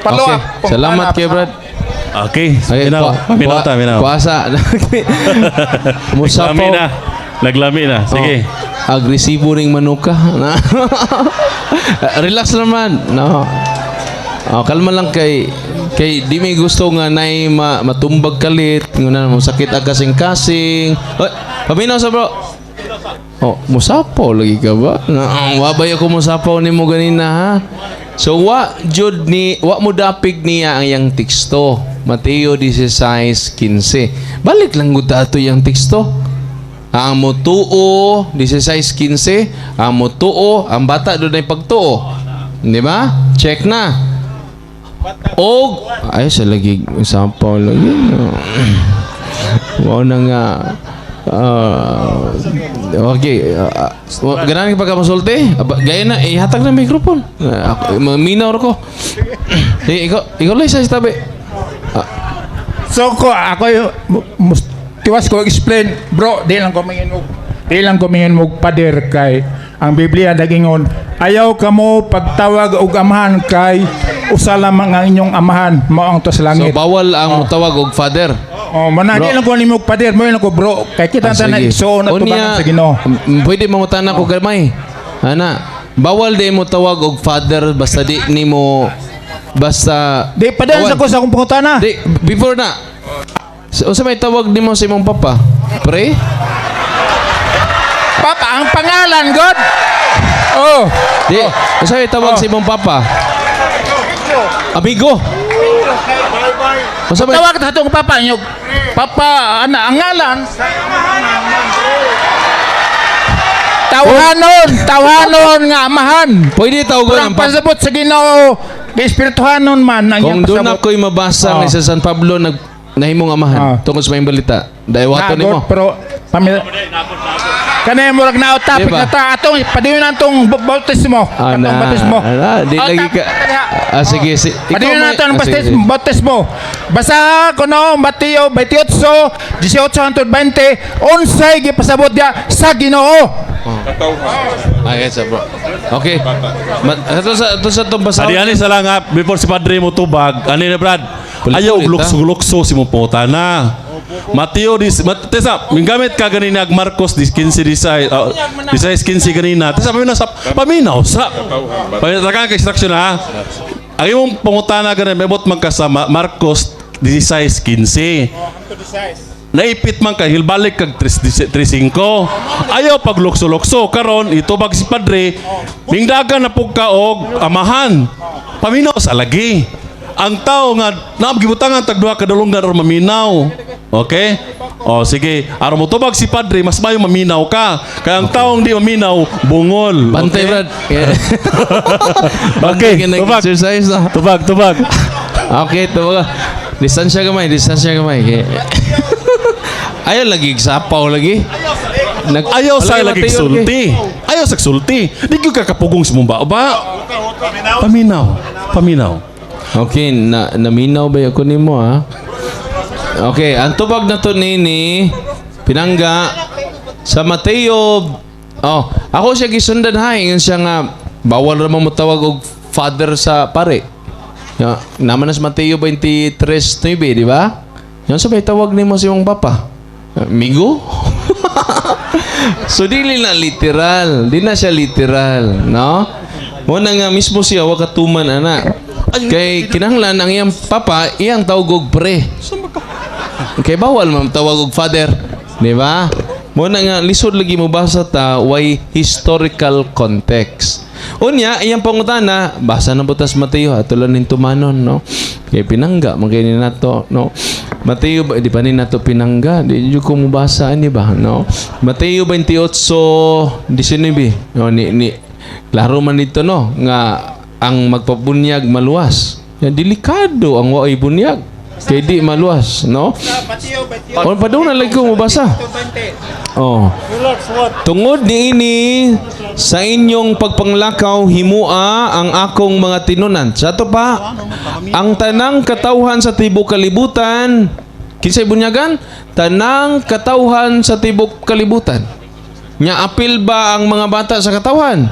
Follow Okay. up. Salamat kay Brad. Okay, Okay, minaw. Minaw ta, minaw. Kuasa. Naglami Musapaw. na. Naglami na. Sige. Oh, agresibo ring manuka. Relax naman. No. Oh, kalma lang kay kay di may gusto nga nay matumbag kalit, nguna mo sakit ang kasing-kasing. Oy, paminaw sa bro. Oh, musapaw lagi ka ba? Na, wabay ako musapaw nimo ganina ha. So wa jud ni wa mo dapig niya ang iyang teksto. Mateo 16:15. Balik lang gud ato iyang teksto. Ang motuo 16:15, ang motuo, ang bata doon ay pagtuo. Di ba? Check na. Og ay sa lagi sapaw lagi. Mao na nga. Ah, okay, ganahan ka pa ka masulti? Aba, gaya na, ihatag na microphone. Ako, maminaw ko. Eh, ikaw lang sa tabi. So ko ako yung tiwas ko explain, bro, di lang ko mingon og pader kay ang Biblia nagingon ayaw kamo pagtawag og amahan kay usa lamang ang inyong amahan mao ang tuas So langit. bawal ang mutawag og father. Oh, mana Bro. di lang ko nimo og pader, mo lang ko bro kay kita Ah, tanan sige. igsoon at Unya, tubangan sa Ginoo. Pwede mangutana ko gamay. Ana, bawal di mo tawag og father basta di nimo basta Di pader sa Bawal. ko sa akong pangutana. Di before na. Unsa may tawag nimo sa imong papa? Pre? Papa, ang pangalan God. Oh, Di, unsa may tawag Oh. sa imong papa? Amigo. Unsa may tawag ta atong papa inyo. Papa, ana ang ngalan. Tawhanon, tawhanon nga amahan. Pwede tawagon Ang ang papa. pasabot sa Ginoo, kay espirituhanon man ang Kung iyang doon pasabot. ako'y mabasa Oh. nga sa San Pablo nag nahimong amahan tungkol sa mayong balita. Daywato Na, nimo. God, pero pamilya Kanay murag na out topic Diba? na ta atong padayon natong bautismo. Ah, Atong na, bautismo. na, di Out lagi topic ka. na diha. Ah, sige, si, ikaw Padayon may- nato ang ah, sige, sige. bautismo. Basaha ko no Mateo 28 18 hangtod 20 unsay gipasabot diya sa Ginoo. Ah, yes, bro. Okay. Ato sa itong basahon. Adi ani sa lang ha, before si Padre mo tubag, ani na Brad. Kulit-kulit, Ayaw og ha? lukso-lukso si mo na. Mateo dis tesa, minggamit ka ganina ag Marcos dis 15 16 16 15 ganina. Tesa paminaw sa paminaw sa. Paminaw ka kay instruction ha. Ang imong pangutana ganin mebot man ka sa Marcos 16 15. Naipit man ka hilbalik kag 3.5. Ayaw paglukso-lukso karon itubag si padre mingdagan na pug ka og amahan. Paminaw sa lagi. Ang tao nga naam gibutangan tag duha ka dulonggan or maminaw. Okay? O sige, aron mo tubag si padre mas mayo maminaw ka. Kaya ang taong di maminaw bungol. Bantay, Okay? Brad. Okay, Bantay ka tubag. nag-exercise na. Tubag, tubag. Okay, tubag. Distansya gamay, distansya gamay. Okay. Ayaw lagi, sapaw lagi. Ayaw sa Wala lagi Mateo, sulti. Ayaw sa sulti. Di gyud ka kapugong sa mong ba? Paminaw. Paminaw. Okay, na naminaw ba ako nimo ha? Okay, ang tubag na to nini pinangga sa Mateo. Oh, ako siya gisundan ha, ingon siya nga bawal ra mo motawag og father sa pare. Ya, naman na sa Mateo 23:9, di ba? Yan sa may tawag nimo sa imong papa. Migo? So dili na literal, di na siya literal, no? Mo na nga mismo siya wa katuman ana. Kay kinahanglan ang iyang papa iyang tawgog pre. Kay bawal man tawag og father, di ba? Mo na nga lisod lagi mo basa ta way historical context. Unya, iyang pangutana, basa na butas Mateo, ato lang ning tumanon, no? Kay pinangga, man kay ni nato, no? Mateo, di pa ni nato pinangga, di jud ko mobasa ani ba, no? Mateo 28:19, no, ni klaro man dito, no, nga ang magpabunyag maluwas. Yan, delikado ang waoy bunyag. Kay di maluwas, no? O padung na lagi ko mobasa. Oh. Tungod niini sa inyong pagpanglakaw, himua ang akong mga tinunan. Sa ato pa, ang tanang katawhan sa tibok kalibutan, kinsay bunyagan? Tanang katawhan sa tibok kalibutan. Nya apil ba ang mga bata sa katawhan?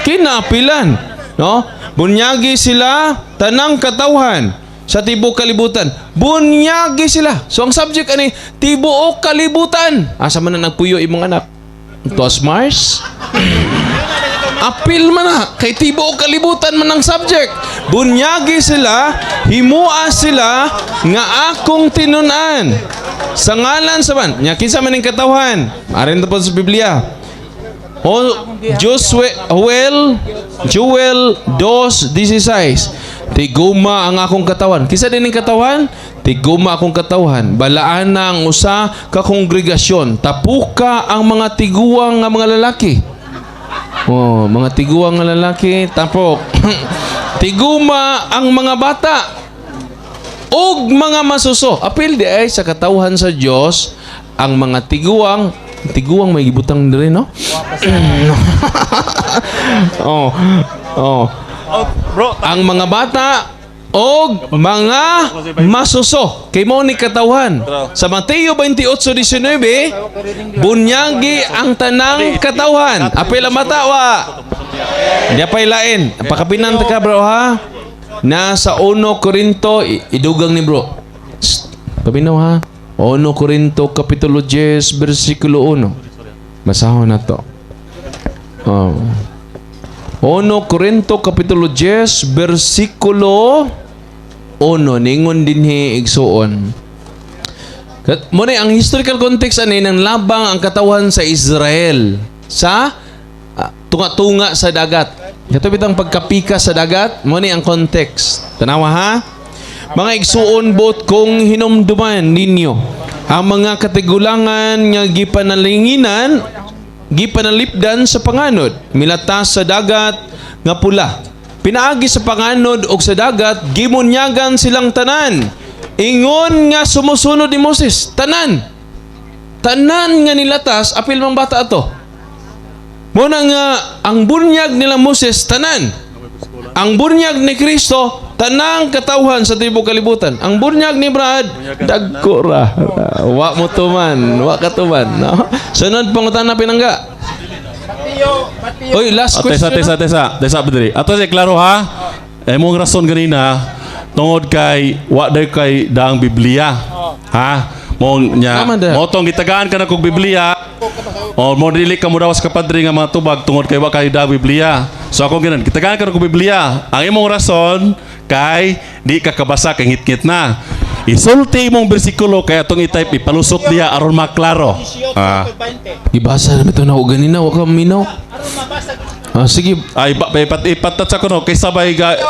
Kinaapilan, no? Bunyagi sila tanang katawhan sa tibok kalibutan. Bunyagi sila. So ang subject ani tibuok kalibutan. Asa man na nagpuyo imong anak? Tuas Mars? Apil man na kay tibuok kalibutan man ang subject. Bunyagi sila, himua sila nga akong tinun-an. Sa ngalan sa man, nya kinsa man ning katawhan? Arin ta po sa Biblia. O Joshua Joel Joel 2:16. Tiguma ang akong katawan. Kinsa din ning katawan? Tiguma akong katawan. Balaan na ang usa ka kongregasyon. Tapuka ang mga tiguang nga mga lalaki. Oh, mga tiguang nga lalaki, tapok. Tiguma ang mga bata ug mga masuso. Apil di ay sa katawhan sa Dios ang mga tiguang. Tiguang may gibutang diri, no? Oh. Bro, Ang mga bata og mga masuso. Kay mao ni katawhan. Sa Mateo 28:19, bunyagi ang tanang katawhan. Apil ang bata wa. Di pa'y lain. Pakapinan ta ka, bro, ha. Nasa 1 Korinto, idugang ni bro. Shh, paminaw ha. 1 Korinto kapitulo 10 bersikulo 1. Basahon na to. Oh. 1 Korinto kapitulo 10 bersikulo 1, ningon dinhi, igsuon. Mo na ang historical context ani nang labang ang katawan sa Israel sa tunga-tunga sa dagat. Kato bitang pagkapika sa dagat, mo ni ang context. Tanawa ha. Mga igsuon, bot kong hinumduman ninyo ang mga katigulangan nga gipanalinginan, gipanalipdan sa panganod, milatas sa Dagat nga Pula. Pinaagi sa panganod og sa dagat, gimunyagan silang tanan. Ingon nga sumusunod ni Moses, tanan. Tanan nga nilatas, apil mang bata ato. Muna nga ang bunyag nila Moses, tanan. Ang bunyag ni Kristo, tanang katawhan sa tibok kalibutan. Ang bunyag ni Brad, dagko ra. Wa mo tuman, wa ka tuman, no? Sunod pangutana, pinangga. Oy, last Tesa, question. Tesa, tesa, tesa, Pedri. Ato si klaro ha. Eh mong rason ganina tungod kay wa day kay daang Biblia. Ha? Mo nya Tama da. mo tong gitagaan ka na kog Biblia. O mo dili ka mo dawas ka padre nga mga tubag tungod kay wa kay daang Biblia. So ako ginan, gitagaan ka na kog Biblia. Ang imong rason kay di ka kabasa kay ngit-ngit na. Isulti imong bersikulo kay atong i-type ipalusot diya aron maklaro. Ah. Gibasa na ito na ako ganina, wa ka minaw. Ah, sige. Ay, ba, ipat ipatat sa kuno kay sabay ga.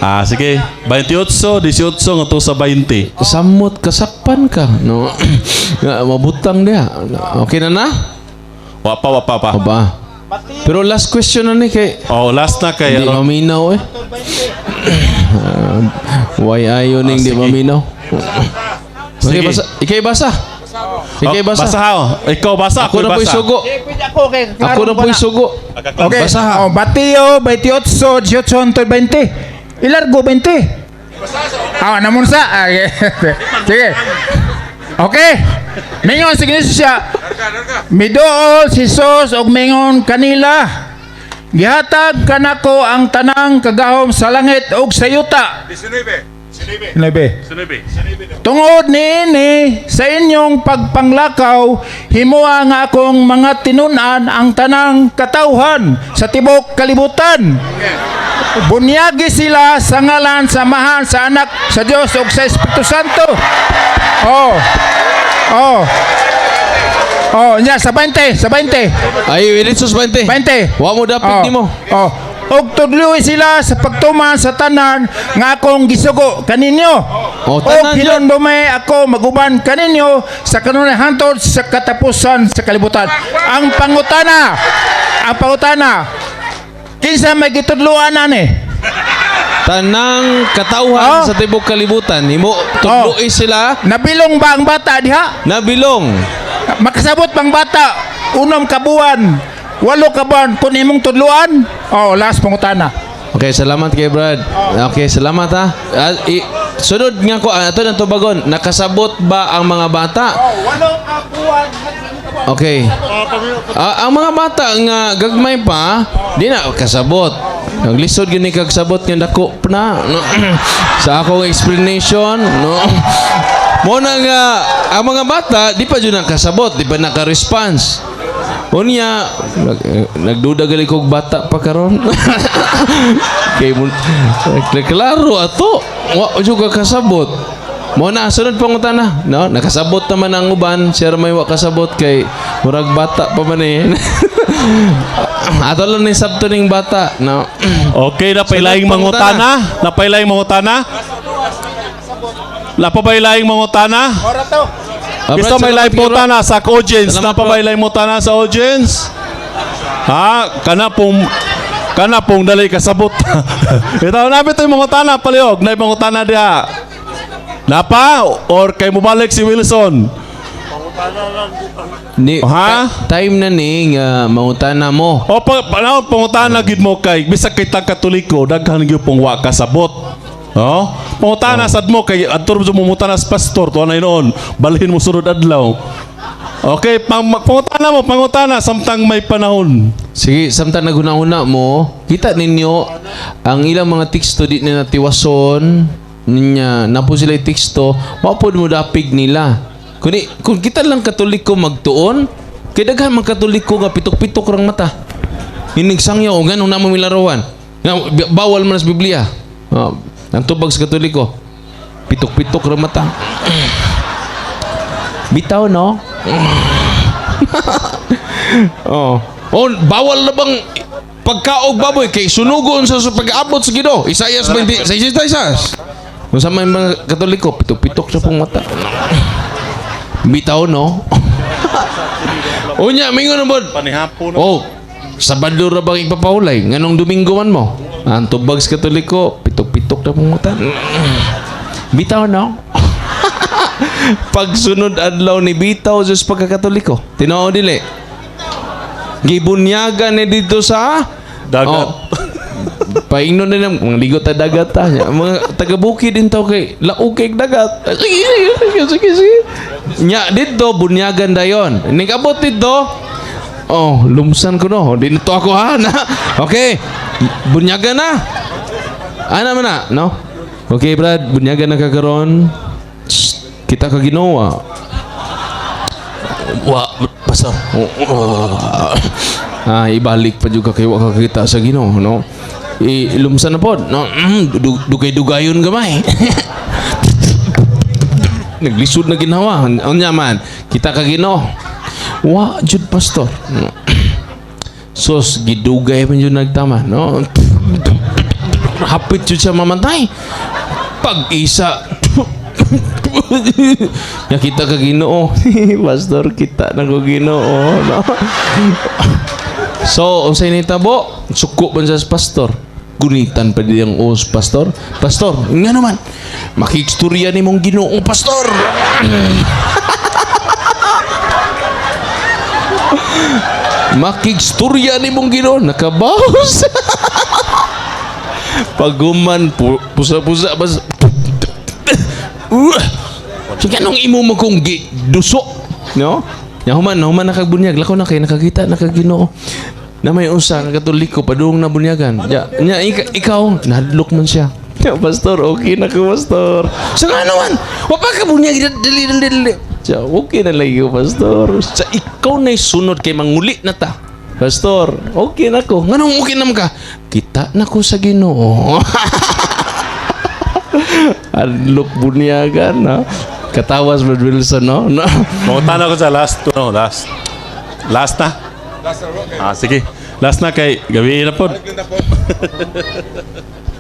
Ah, sige. 28, 18 ngadto sa 20. Samot kasakpan ka, no? Nga, mabutang diha. Okay na na? Wa pa, wa pa pa. Aba. Pero last question na ni kay Oh, last na kay di ano. maminaw eh. Ah, why ayo ning di sige. maminaw? Okay, Sige. basa. Ikay basa. Ikay Oh, basa. basa ha. Ikaw basa, Ako na ako'y po'y basa. sugo. Pwede ako kay Ako na po'y sugo. Okay. Basa ha. Oh, Mateo 28, 18 20. Ilargo 20. Ah, namon sa. Ah, okay. Sige. Okay. Mingon sige siya. Miduol si Jesus og mingon kanila. Gihatag kanako ang tanang kagahom sa langit ug sa yuta. 19. 19. Tungod niini sa inyong pagpanglakaw, himoa nga akong mga tinun-an ang tanang katawhan sa tibok kalibutan. Bunyagi sila sa ngalan sa Amahan, sa Anak, sa Dios ug sa Espiritu Santo. Oh. Oh. Oh, nya sa 20, sa 20. Ay, Ritsos 20. 20. Wa mo dapit Oh. nimo. Oh. Og tudloy sila sa pagtuman sa tanan nga akong gisugo kaninyo. Oh, Og tanan yun. hinumdumay ako maguban kaninyo sa kanunay hantod sa katapusan sa kalibutan. Ang pangutana, kinsa may gitudloan ani? Tanang katawhan Oh. sa tibok kalibutan, himo tudloi sila. Nabilong ba ang bata diha? Nabilong. Makasabot bang bata 6 ka buwan, 8 ka buwan kung imong tudloan? Oh, last pangutana. Okay, salamat kay Brad. Okay, salamat ha. Sunod nga ko, ato nang tubagon, nakasabot ba ang mga bata? Oh, 8 ka buwan. Okay. Ang mga bata nga gagmay pa, di na kasabot. Naglisod gini kag sabot nga dako pa na. No? Sa akong explanation, no. Mo na nga ang mga bata di pa jud nakasabot, di pa naka-response. Unya, nagduda gali kog bata pa karon. Kay mo klaro ato, wa jud ka kasabot. Mo na sunod pangutana, no? Nakasabot naman ang uban, siya ra may wa kasabot kay murag bata pa man eh. Ato lang ni sabto ning bata, no. Okay, napailaing Sunod mangutana? Napailaing mangutana? Napabay laing mangutana? Ora to. Gusto Brad, may salamat laing kay Bro. mangutana sa audience? Salamat, Napabay laing mangutana sa audience? Ha? Kana pong dali kasabot. Ito, napit yung mangutana palihog. Nay mangutana diha. Napa? Or kay mubalik si Wilson? Ni, Ha? Time na ni nga mangutana mo. O pa, panahon pangutana gid mo kay bisag kay tag Katoliko daghan gyud pong wa kasabot. No? Pangutana sad mo kay adto mo mangutana sa pastor tuwa na noon balhin mo sunod adlaw. Okay, pangutana mo, pangutana samtang may panahon. Sige, samtang naghuna-huna mo, kita ninyo ang ilang mga teksto di nila tiwason niya napo sila yung teksto, wa pod mo dapig nila. Kung kita lang Katoliko magtuon, kay daghan man Katoliko nga pitok-pitok rang mata. Inigsangyaw o ganong namo milarawan. Nga, bawal man sa Biblia. Oh, ang tubag sa Katoliko, pitok-pitok rang mata. Bitaw, no? Oh. Oh, bawal na bang pagkaog baboy kay sunugon sa pag-abot sa Ginoo. Isaias 26 Isaias. Kung sa may mga Katoliko, pitok-pitok sa pong mata. Bitaw, no? Unya, mingon na bod. Panihapon. Oh, Sabado ra bang ipapahulay? Nganong Domingo man mo? Ang tubag sa Katoliko, pitok-pitok na pong mata. Bitaw, no? Pagsunod adlaw ni bitaw sa pagkakatoliko. Tinuod dili. Gibunyagan ni dito sa Dagat. Oh. Paingnon na ng mga ligo ta dagat ta. Mga taga-bukid din to kay laog kay dagat. Sige, sige, sige, sige, sige. Nya dito bunyagan dayon. Nigabot dito. Oh, lumsan ko no. Di na to ako ha. Na. Okay. Bunyagan na. Ana man na, no? Okay, Brad, bunyagan na ka karon. Shh, kita ka Ginoo. Wa, pastor. Ibalik pa juga kay wa ka kita sa Ginoo, no? Ilumsan na pod, no? Dugay-dugayon gamay. Naglisod na ginawa. Unya man, kita ka Ginoo. Wa jud, pastor. No. Sos gidugay man jud nagtama, no? Hapit jud siya mamatay. Pag isa nakita ka Ginoo. Pastor, kita na ko Ginoo, no? So, unsay nitabo? Suko man siya sa pastor. Gunitan pa diyang os pastor. Pastor, nga naman. Makikstorya ni mong Ginoong pastor. Makigstorya ni mong Ginoo, nakabawas. Paguman, pusa-pusa, bas. Sige, anong imo mo kung gi, duso? No? Nahuman, nahuman nakagbunyag. Lako na kay nakakita, nakaginoo. Na may usa ka Katoliko padung na bunyagan. Ya, nya ikaw nahadlok man siya. Ya, pastor, okay na ko, pastor. Sa nga naman, wa pa ka bunyag, dali, dali, dali. Siya, okay na lagi ko, pastor. Sa ikaw na sunod kay manguli na ta. Pastor, okay na ko. Nganong okay naman ka? Kita na ko sa Ginoo. Adlok bunyagan, no? Katawas, Brad Wilson, no? No. Mangutana ko sa last two, no, last. Last na. Ah, sige. Last na kay gabi na pod.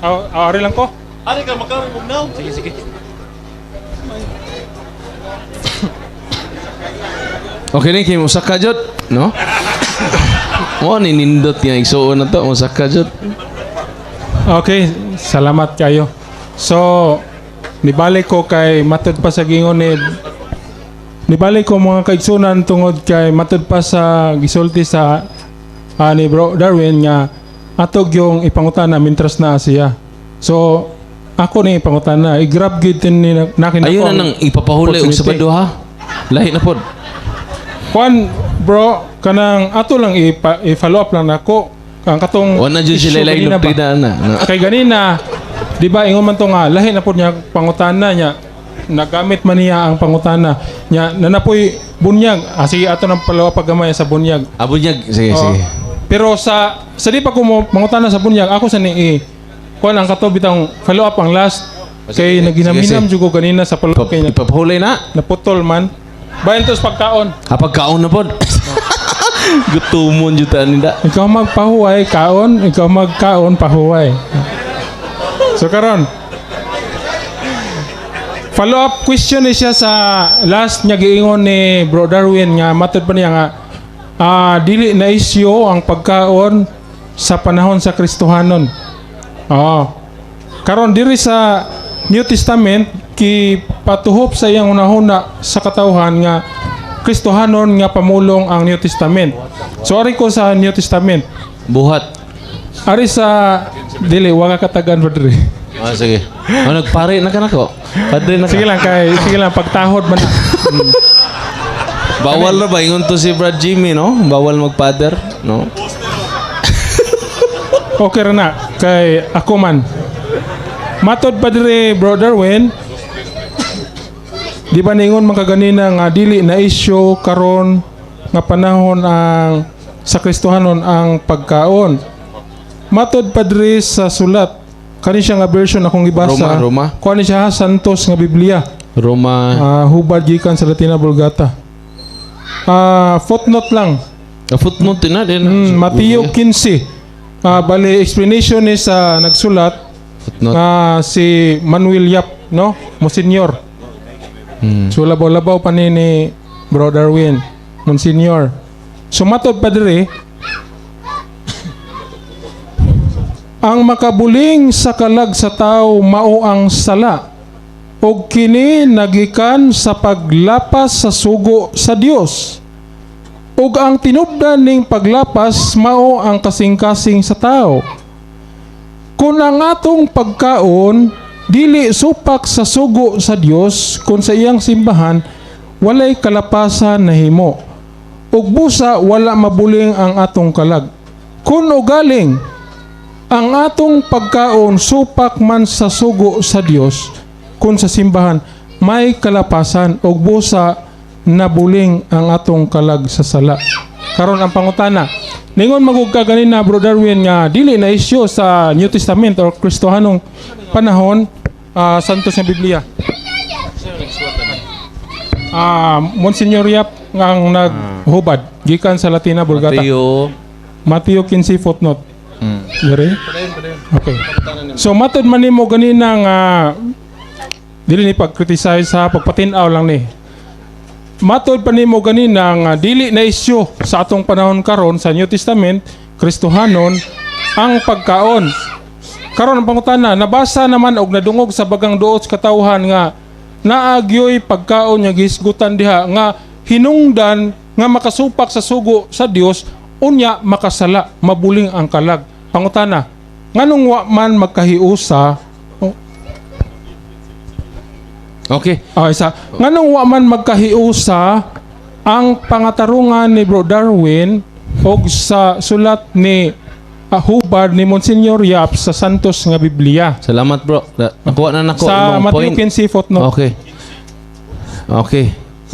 Ah, ari lang ko. Ari ka makarong now. Sige, sige. Okay ni kay musaka jud, no? Mo ni nindot nga igsuon na to, musaka jud. Okay, salamat kayo. So, nibalik ko kay matud pa sa gingon ni nibalik ko, mga kaigsunan, tungod kay matud pa sa gisulti sa ni Bro Darwin nga atog yung ipangutana mintras na siya. So, ako ni ipangutana, i-grab gid ni nakin. Ayun na nang ipapahuli og opportunity. Sabado ha. Lahi na pod. Kuan, bro, kanang ato lang i-follow up lang nako ang katong Wa na jud issue sila ilay ganina ba? doktrina na. No. Kay ganina, di ba, ingon man to nga lahi na pod niya pangutana niya, nagamit man niya ang pangutana niya nanapoy bunyag. Ah, sige, ato nang palawa paggamay sa bunyag. Abo niya, sige, Oo. sige. Pero sa di pa ko mo mangutana sa bunyag, ako sa ni kuan ang kato bitang follow up ang last kay Sige, naginaminam sige. jud ko ganina sa follow up kay Ipapahulay na. naputol man. Bayan tos pagkaon. Hapag kaon na pod. Gutumon jud ta nida. Ikaw magpahuway, kaon. Ikaw magkaon, pahuway. So karon, follow up question ni siya sa last niya giingon ni Bro Darwin nga matod pa niya nga dili na isyo ang pagkaon sa panahon sa Kristohanon. Oo. Karon diri sa New Testament, ki patuhop sa iyang hunahuna sa katawhan nga Kristohanon nga pamulong ang New Testament. So ari ko sa New Testament. Buhat. Ari sa dili wa ka katagan, brother. Ah, sige. Oh, nagpare na ka nako. Padre na ka. Sige lang kay sige lang pagtahod man na. Bawal na ba ingon to si Brad Jimmy, no? Bawal magfather, no? Okay ra na kay ako man. Matod pa dire, Bro Darwin, di ba ningon man kaganina nga dili na isyu karon nga panahon ang sa Kristohanon ang pagkaon. Matod pa dire sa sulat kani siya nga version akong gibasa. Roma, Roma. Kuan ni siya ha, Santos nga Biblia. Roma. Ah, hubad gikan sa Latina Vulgata. Footnote lang. A footnote na din. Mateo 15. Bali explanation ni sa nagsulat Footnote. nga si Manuel Yap, no? Monsignor. So labaw-labaw pa ni Bro Darwin, Monsignor. Sumatod pa diri, ang makabuling sa kalag sa tao mao ang sala ug kini nagikan sa paglapas sa sugo sa Dios. Ug ang tinubdan ning paglapas mao ang kasing-kasing sa tao. Kung ang atong pagkaon dili supak sa sugo sa Dios kung sa iyang simbahan, walay kalapasan nahimo. Ug busa wala mabuling ang atong kalag. Kung ugaling ang atong pagkaon supak man sa sugo sa Dios kung sa simbahan, may kalapasan ug busa nabuling ang atong kalag sa sala. Karon ang pangutana, ningon magug ka ganina, Bro Darwin, nga dili na isyu sa New Testament or Kristohanong panahon, Santos nga Biblia. Monsignor Yap nga ang naghubad gikan sa Latina Vulgata. Mateo. Mateo 15 footnote. Diri? Okay. So matod man nimo ganina nga dili ni pag-criticize sa pagpatin-aw lang ni. Matod pa nimo ganina nga dili na isyu sa atong panahon karon sa New Testament, Kristohanon ang pagkaon. Karon ang pangutana, nabasa naman og nadungog sa bagang duot sa katawhan nga naagyoy pagkaon nga gihisgutan diha nga hinungdan nga makasupak sa sugo sa Dios, unya makasala, mabuling ang kalag. Pangutana, nganong wa man magkahiusa oh, Ah, isa. Nganong wa man magkahiusa ang pangatarungan ni Bro Darwin og sa sulat ni hubad ni Monsignor Yap sa Santos nga Biblia? Salamat, bro. Nakuha na nako Sa imong Mateo point. 15 footnote. Okay. Okay.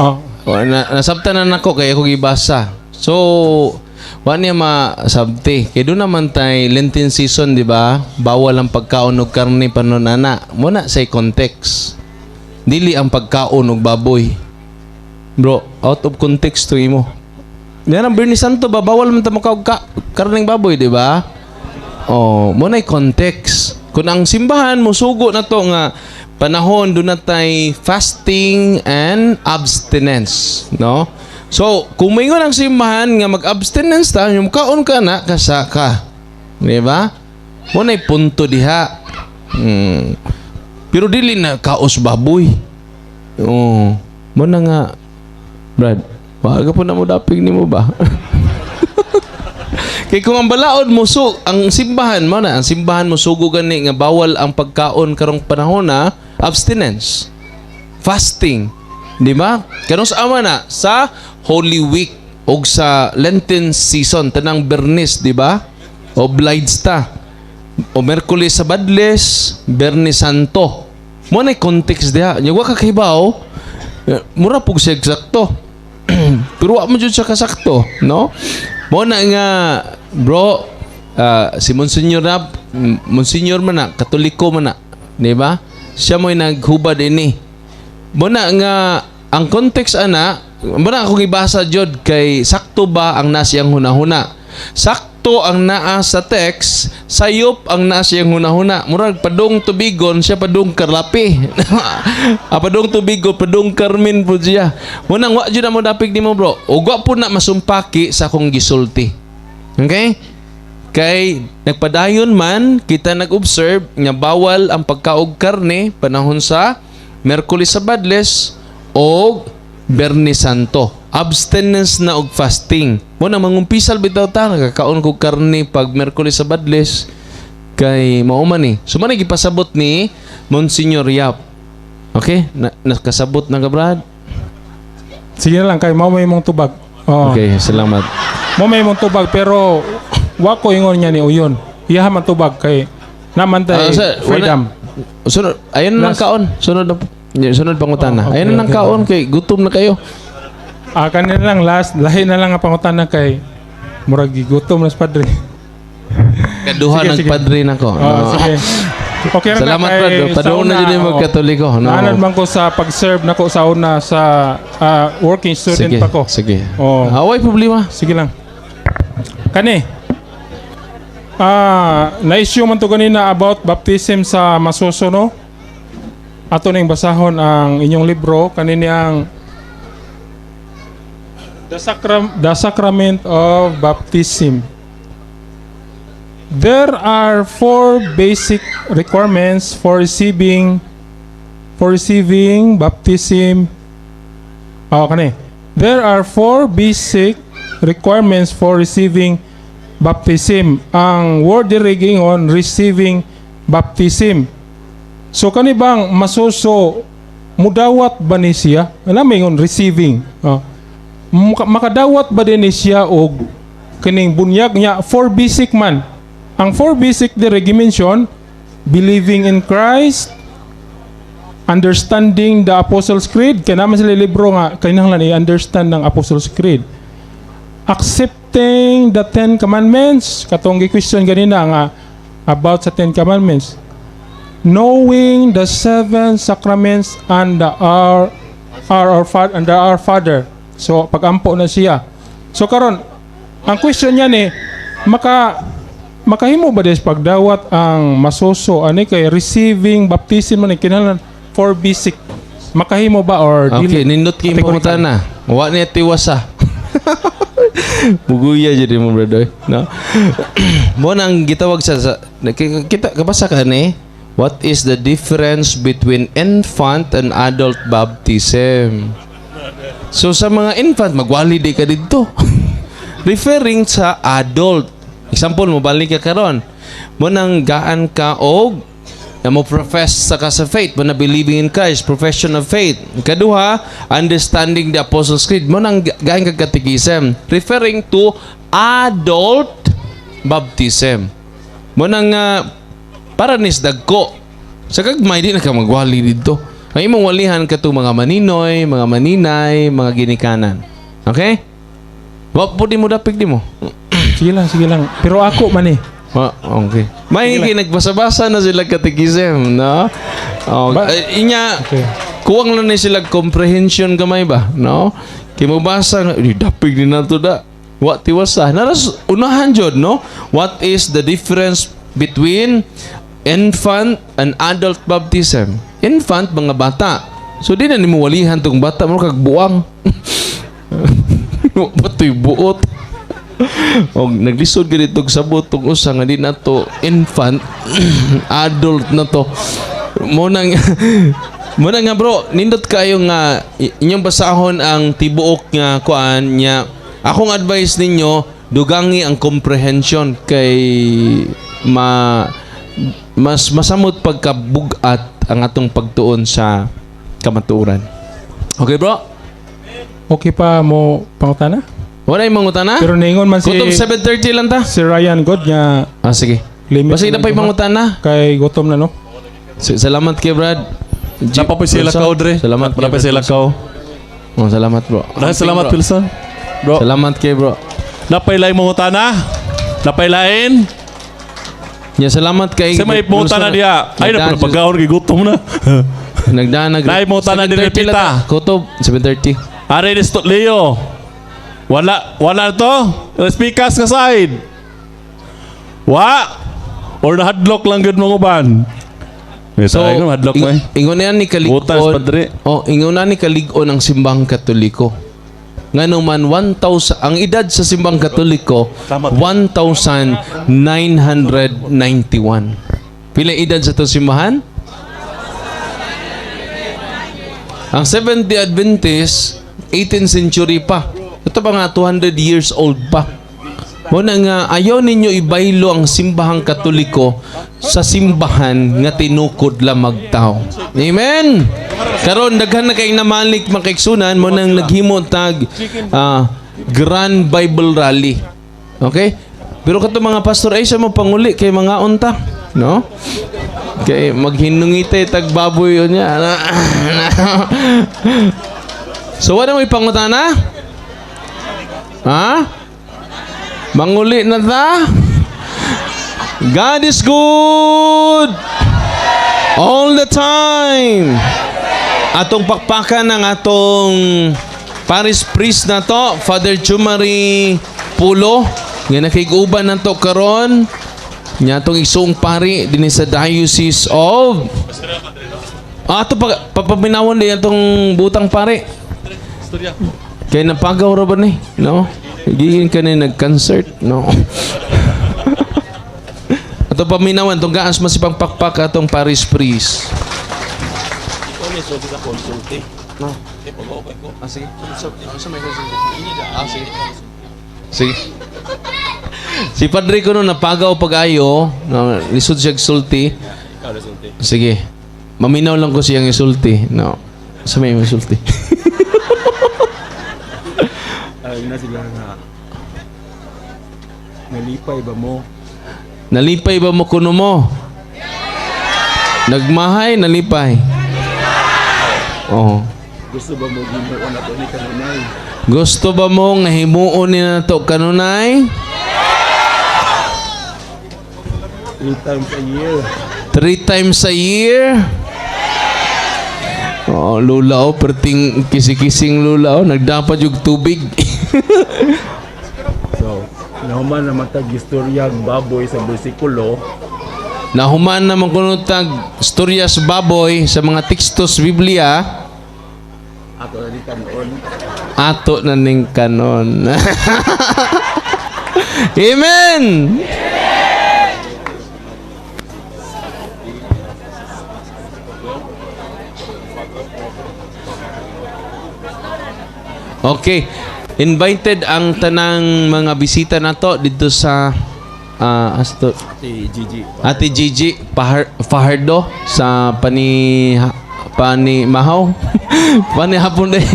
Ah. O, na, nasabtan na nako kay ako gibasa. So, Wa niya masabti. Kay doon naman tay Lenten season, di ba? Bawal ang pagkaon og karne panon ana. Mo na say context. Dili ang pagkaon og baboy. Bro, out of context to imo. Yan ang Biyernes Santo ba bawal man ta makaog ka karneng baboy, di ba? Oh, mo na context. Kung ang simbahan mo sugo na to nga panahon doon na tay fasting and abstinence, no? So, kung moingon ang simbahan nga mag-abstinence ta, yung kaon ka na, kasa ka. Di ba? Mo na punto diha. Pero dili na kaos baboy. Oh, mo na nga Brad, wag po na mo dapig nimo ba? Kay kung ang balaod mo so ang simbahan mo na, ang simbahan mo sugo gani nga bawal ang pagkaon karong panahon na abstinence. Fasting. Di ba? Karon sa ama na sa Holy Week og sa Lenten season tanang Bernis, di ba? Obliged ta. O Merkulis sa Badles, Bernis Santo. Mo na context diha. Nya wa ka kahibaw, mura pug siya eksakto. Pero wa mo jud siya kasakto, no? Mo na nga bro, si Monsignor na Monsignor man na, Katoliko man na, di ba? Siya mo'y naghubad ini. Mo na nga ang context ana, mo na akong ibasa jud kay sakto ba ang nasiyang hunahuna. Sakto ang naa sa text, sayop ang naa siyang hunahuna. Murag padung tubigon siya padung karlapi. Padung tubigon, padung Carmen po siya. Mo nang wa jud na mo dapig nimo bro. Ug wa po na masumpaki sa akong gisulti. Okay? Kay nagpadayon man kita nag-observe nga bawal ang pagkaog karne panahon sa Merkulis sa Badles o Biyernes Santo. Abstinence na og fasting. Mo na mangumpisal bitaw ta nakakaon kog karne pag Merkulis sa Badles kay mao man ni. So man ay gipasabot ni Monsignor Yap. Okay? Na, nakasabot na ka, Brad? Sige na lang kay mao may imong tubag. Oh. Okay, salamat. Mo may imong tubag pero wa ko ingon niya ni uyon. Iyaha man tubag kay naman tay Ah, sir, freedom. Sunod, ayun na lang kaon. Sunod na sunod pangutana. Oh, okay, Ayun na lang kaon kay gutom na kayo. Ah, kanina lang last lahi na lang ang pangutana kay murag gigutom na sa padre. Kaduha Sige, ng sige. padre nako. Oh, No. sige. Okay ra na Salamat, kay Brad. sa Padung na una, jud yung oo. magkatoliko. No. Naanad man ko sa pag-serve nako sa una sa working student Sige, pa ko. sige. Oh. Away problema. Sige lang. Kani. Na-issue man to ganina about baptism sa masuso, no? Ato ning basahon ang inyong libro kanini ang The Sacrament of Baptism. There are four basic requirements for receiving baptism. Oh, kani. There are four basic requirements for receiving baptism. Ang word diri on receiving baptism. So kani bang masuso mudawat ba ni siya? Alam mo ingon receiving. Oh. Makadawat ba din ni siya og kining bunyag niya four basic man. Ang four basic diri gimension believing in Christ, understanding the Apostles' Creed, kaya naman sila libro nga kinahanglan i-understand ng Apostles' Creed. Accepting the Ten Commandments, katong gi-question ganina nga about sa Ten Commandments. Knowing the seven sacraments and the our Father and the Our Father. So pagampo na siya. So karon ang question niya ni makahimo ba des pagdawat ang masuso ani kay receiving baptism man ni kinahanglan for basic makahimo ba or Okay, dili? nindot kay Categorical. pangutana. Wa niya tiwasa. Buguya jud mo brother, no? Mo nang gitawag sa kita kabasa ka ni what is the difference between infant and adult baptism? So sa mga infant magwali di ka didto. Referring sa adult. Example mo balik ka karon. Mo nang gaan ka og na mo profess sa ka sa faith, mo na believing in Christ, profession of faith. Kaduha, understanding the Apostles' Creed. Mo nang gaan ka catechism. Referring to adult baptism. Mo nang para nis dagko. Sa kagmay di na ka magwali didto. Ang imong walihan kato mga maninoy, mga maninay, mga ginikanan. Okay? Wa po di mo dapig di mo. Sige lang, sige lang. Pero ako man eh. Ah, okay. May nagbasa-basa na sila catechism, no? Oh, eh, inya Okay. kuwang lang ni sila comprehension gamay ba, no? Kay mobasa nga, "Di, dapig ni nato da. Wa tiwasa. Naras unahan jud, no? What is the difference between infant and adult baptism? Infant mga bata. So di na nimo walihan tong bata mo kag buang. Wa to'y buot. Og naglisod gani tog sabot tong usa nga di na to infant, adult na to. Mo na nga bro, nindot kayo nga inyong basahon ang tibuok nga kuan nya. Akong advice ninyo, dugangi ang comprehension kay mas masamot pagkabugat ang atong pagtuon sa kamatuoran. Okay bro? Okay pa mo pangutana? Wala yung mangutana? Pero ningon man si Gutom, 7:30 lang ta. si Ryan God nga Ah, sige. limit. Basta na pa yung mangutana. Kay gutom na no. Salamat kay Brad. Napa pa sila Wilson. kao dre. Salamat kay Napa Brad sila Wilson. kao. Oh, salamat bro. Dahil salamat Bro. Wilson. Bro, Salamat kay bro. napay lain mangutana? Napay lain? Ya, salamat kay Sa may mangutana diya. Ay na pagkaon kay gutom na. Nagdaan nag Naay mangutana din 7:30 lang pita. ta. Kutob 7:30. Are ni Leo. Wala wala to. Speakers nga side. Wa. Or nahadlok lang gud mga uban. So, ay, hadlok mo eh. Ingon na ni Butas, kalig-on. padre. Oh, ingon na ni kalig-on ang simbang Katoliko. Ngano man 1,000 ang edad sa simbang Katoliko Tama. 1,991. Pila edad sa itong simbahan? Ang Seventh-day Adventist, 18th century pa. Ito pa nga 200 years old pa. Muna nga ayaw ninyo ibaylo ang simbahang Katoliko sa simbahan nga tinukod lamag tao. Amen. Karon daghan na kay namalik makaigsunan mo nang naghimo tag Grand Bible Rally. Okay? Pero kato mga pastor ay sa mo panguli kay mga unta, no? Kay maghinungitay tag baboy yun niya. So wala mo ipangutana? Ha? Manguli na ta? God is good all the time. Atong pakpakan ang atong parish priest na to, Father Chumari Pulo, nga nakig-uban na to karon. Nya atong igsuong pari dinhi sa Diocese of ato pa papaminawon din atong butang pare. Kay napagaw ra ba ni? No? Giin ka ni nag-concert, no? Ato paminawan tong gaas masipang pakpak atong parish priest. No. Ah, sige. Ah, sige. Sige. Si Padre ko no napagaw pag-ayo, no, lisod siya sulti. Sige. Maminaw lang ko siyang isulti. No. Sa may isulti. Ay na sila nga. Nalipay ba mo? Nalipay ba mo kuno mo? Nagmahay, nalipay. Oh. Gusto ba mo gimuon na ni kanunay? Gusto ba mo nga himuon ni nato kanunay? 3 times a year. 3 times a year? Oh, lula oh, perting kisi-kising lula oh, nagdapat yung tubig. So, nahuman na matag istorya ang baboy sa bersikulo. Nahuman naman kuno tag istorya sa baboy sa mga teksto sa Biblia, Ato na di kanon. Ato na ning kanon. Amen! Okay. Invited ang tanang mga bisita nato dito sa asto Ate Gigi. Ate Gigi Fajardo sa pani pani Mahaw. Pani hapon day.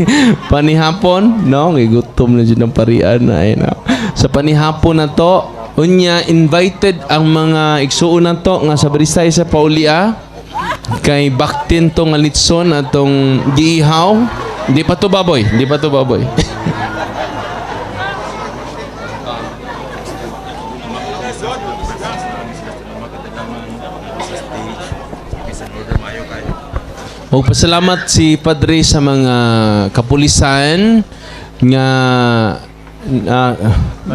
Pani hapon, no? Gigutom na jud ang parian na ay no. Sa panihapon na to, unya invited ang mga igsuon na to nga sa Brisay sa Paulia kay baktin to nga litson atong giihaw. Hindi pa to baboy, hindi pa to baboy. Og pasalamat si Padre sa mga kapulisan nga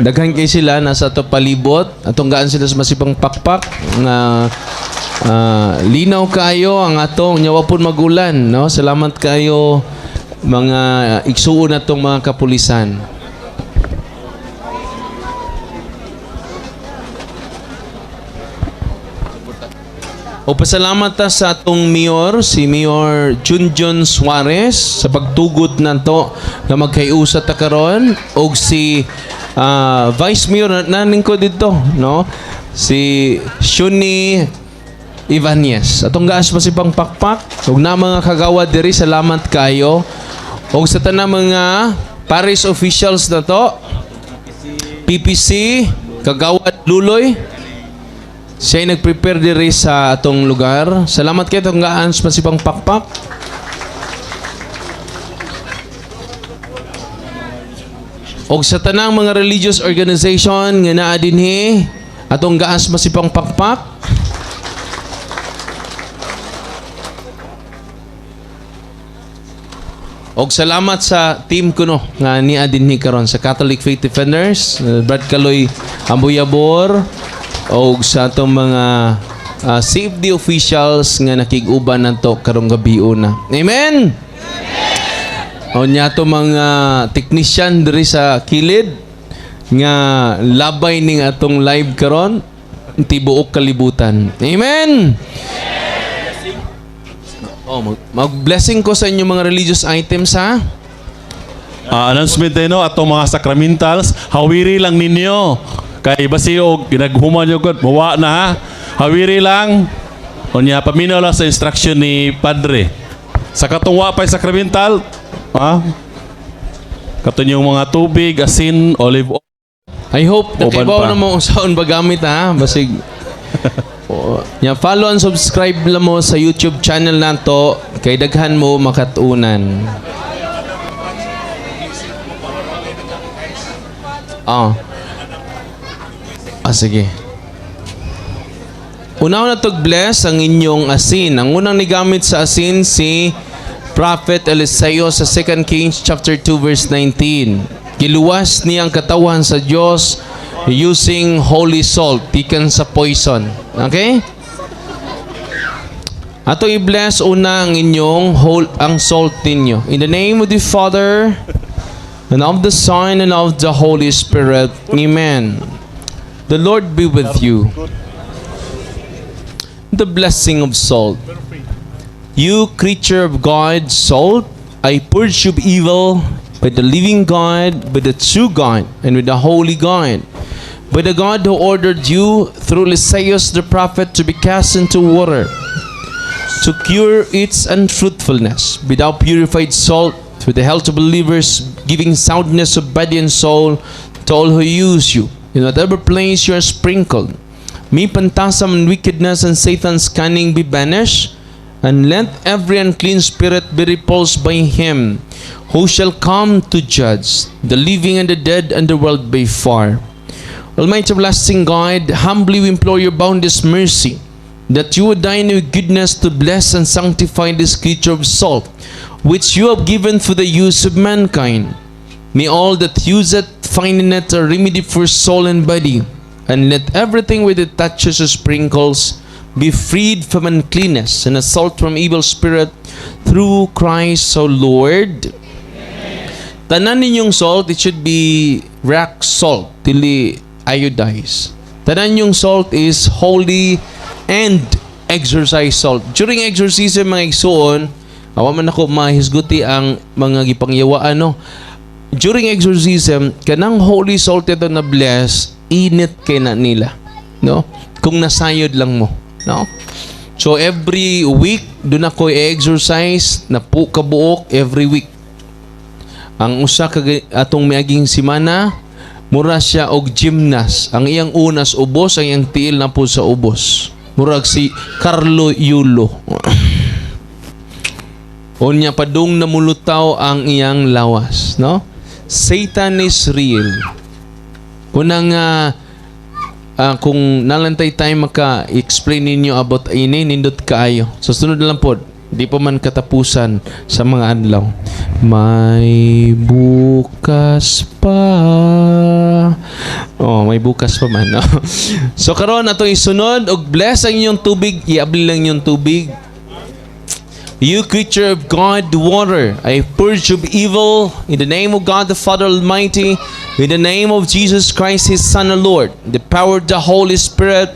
daghan kay sila nasa ato palibot, atong gaan sila sa masipang pakpak nga linaw kaayo ang atong nyawa pud magulan, no? Salamat kayo, mga igsuon natong mga kapulisan. O pasalamat ta sa atong mayor, si Mayor Junjun Suarez, sa pagtugot nato nga magkayusa ta karon, og si Vice Mayor na naning ko dito, no? Si Shuni Ibanez. Atong gaas pa si Pakpak ug na mga kagawad diri, salamat kayo. Og sa tanang mga parish officials na to, PPC, Kagawad Luloy, siya ay nag-prepare diri sa atong lugar. Salamat kayo, atong gaan sa masipang pakpak. Og sa tanang mga religious organization nga naa dinhi, atong gaas masipang pakpak. Og salamat sa team ko, no, nga niya dinhi karon sa Catholic Faith Defenders, Brad Kaloy Ambuyabor, og sa atong mga safety officials nga nakig-uban nato karong gabi una. Amen. O nya ato mga technician diri sa kilid nga labay ning atong live karon tibuok kalibutan. Amen. Oh, mag-blessing ko sa inyong mga religious items, ha. Announcement din, no, atong mga sacramentals, hawiri lang ninyo. Kay basi og ginaghuman yo gud, muwa na, ha. Hawiri lang. Unya paminaw lang sa instruction ni Padre. Sa katong wa pa'y sacramental, ha? Katon yung mga tubig, asin, olive oil. I hope Uban nakibaw pa. na mo kung saan ba gamit, ha. Basig. Oo. Nya follow and subscribe lang mo sa YouTube channel nato kay daghan mo makatunan. Ah. Ah, sige. Una na tog bless ang inyong asin. Ang unang nigamit sa asin si Prophet Eliseo sa 2 Kings chapter 2 verse 19. Giluwas niya ang katawan sa Dios using holy salt gikan sa poison. Okay? Ato i-bless una ang inyong whole ang salt ninyo. In the name of the Father and of the Son and of the Holy Spirit. Amen. The Lord be with you. The blessing of salt. You creature of God, salt, I purge you of evil by the living God, by the true God, and with the holy God. By the God who ordered you through Lysias the prophet to be cast into water, to cure its unfruitfulness. Be thou purified salt to the health of believers, giving soundness of body and soul to all who use you. In whatever place you are sprinkled, may phantasm and wickedness and Satan's cunning be banished, and let every unclean spirit be repulsed by him who shall come to judge the living and the dead and the world by far. Almighty everlasting God, humbly we implore your boundless mercy, that you would deign your goodness to bless and sanctify this creature of salt, which you have given for the use of mankind. May all that use it find in it a remedy for soul and body, and let everything with it touches or sprinkles be freed from uncleanness and assault from evil spirit through Christ our Lord. Tanan ninyong salt, it should be rock salt, dili iodized. Tanan yung salt is holy and exorcised salt. During exorcism, mga igsuon, awa man ako mahisguti ang mga gipangyawaan, no? During exorcism, kanang holy salt ito na bless, init kay na nila, no? Kung nasayod lang mo, no? So every week, doon ako i-exercise na po kabuok every week. Ang usa ka atong miaging simana, mura siya og gymnast. Ang iyang unas ubos, ang iyang tiil na po sa ubos. Murag si Carlo Yulo. Unya padung namulutaw ang iyang lawas, no? Satan is real. Kunang Kung nalantay time maka-explain ninyo about ini, nindot kaayo. So sunod na lang po, di pa man katapusan sa mga adlaw. May bukas pa. Oh, may bukas pa man. No? So karon atong isunod og bless ang inyong tubig, iabli lang inyong tubig. You creature of God, water, I purge of evil in the name of God the Father Almighty, in the name of Jesus Christ, His Son and Lord, the power of the Holy Spirit,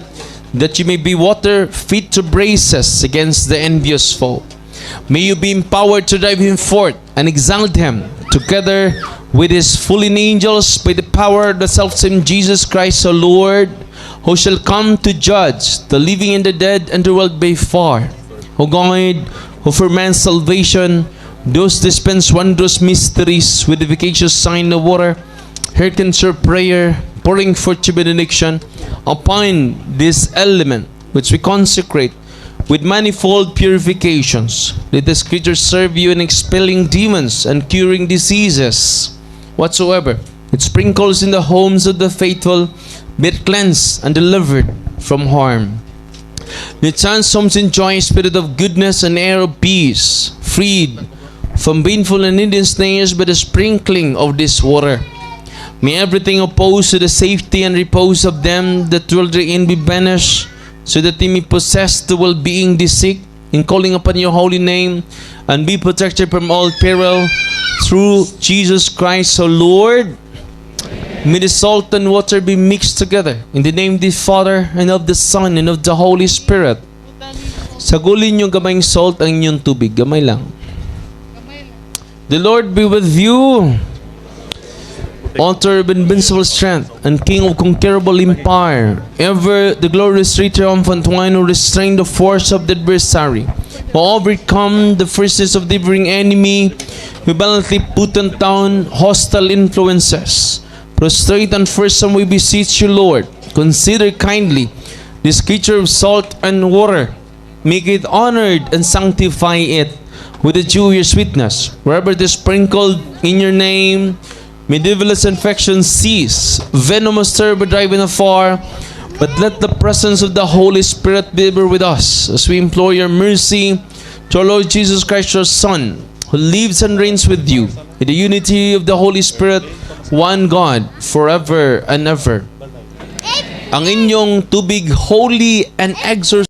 that you may be water fit to brace us against the envious foe. May you be empowered to drive him forth and exalt him together with his fallen angels by the power of the self-same Jesus Christ, our Lord, who shall come to judge the living and the dead and the world by far. O God, who for man's salvation does dispense wondrous mysteries with the efficacious sign of water, hearken to our prayer, pouring forth your benediction upon this element which we consecrate with manifold purifications. Let this creature serve you in expelling demons and curing diseases whatsoever. It sprinkles in the homes of the faithful, be it cleansed and delivered from harm. Let chance homes enjoy a spirit of goodness and air of peace, freed from painful and hidden snares by the sprinkling of this water. May everything opposed to the safety and repose of them that dwell therein be banished, so that they may possess the well-being they seek in calling upon your holy name, and be protected from all peril through Jesus Christ, our Lord. May the salt and water be mixed together in the name of the Father and of the Son and of the Holy Spirit. Sagulin yung gamayng salt ang inyong tubig. Gamay lang. The Lord be with you. Author of invincible strength and King of conquerable empire, ever the glorious triumphant one who restrained the force of the adversary, who overcome the forces of the differing enemy, who valiantly put down hostile influences. Prostrate and first we beseech you, Lord, consider kindly this creature of salt and water. Make it honored and sanctify it with the dew of your sweetness. Wherever it is sprinkled in your name, may devilish infection cease, venomous terror be driven afar, but let the presence of the Holy Spirit be ever with us as we implore your mercy to our Lord Jesus Christ, your Son, who lives and reigns with you in the unity of the Holy Spirit, one God, forever and ever. Ang inyong tubig holy and exorcised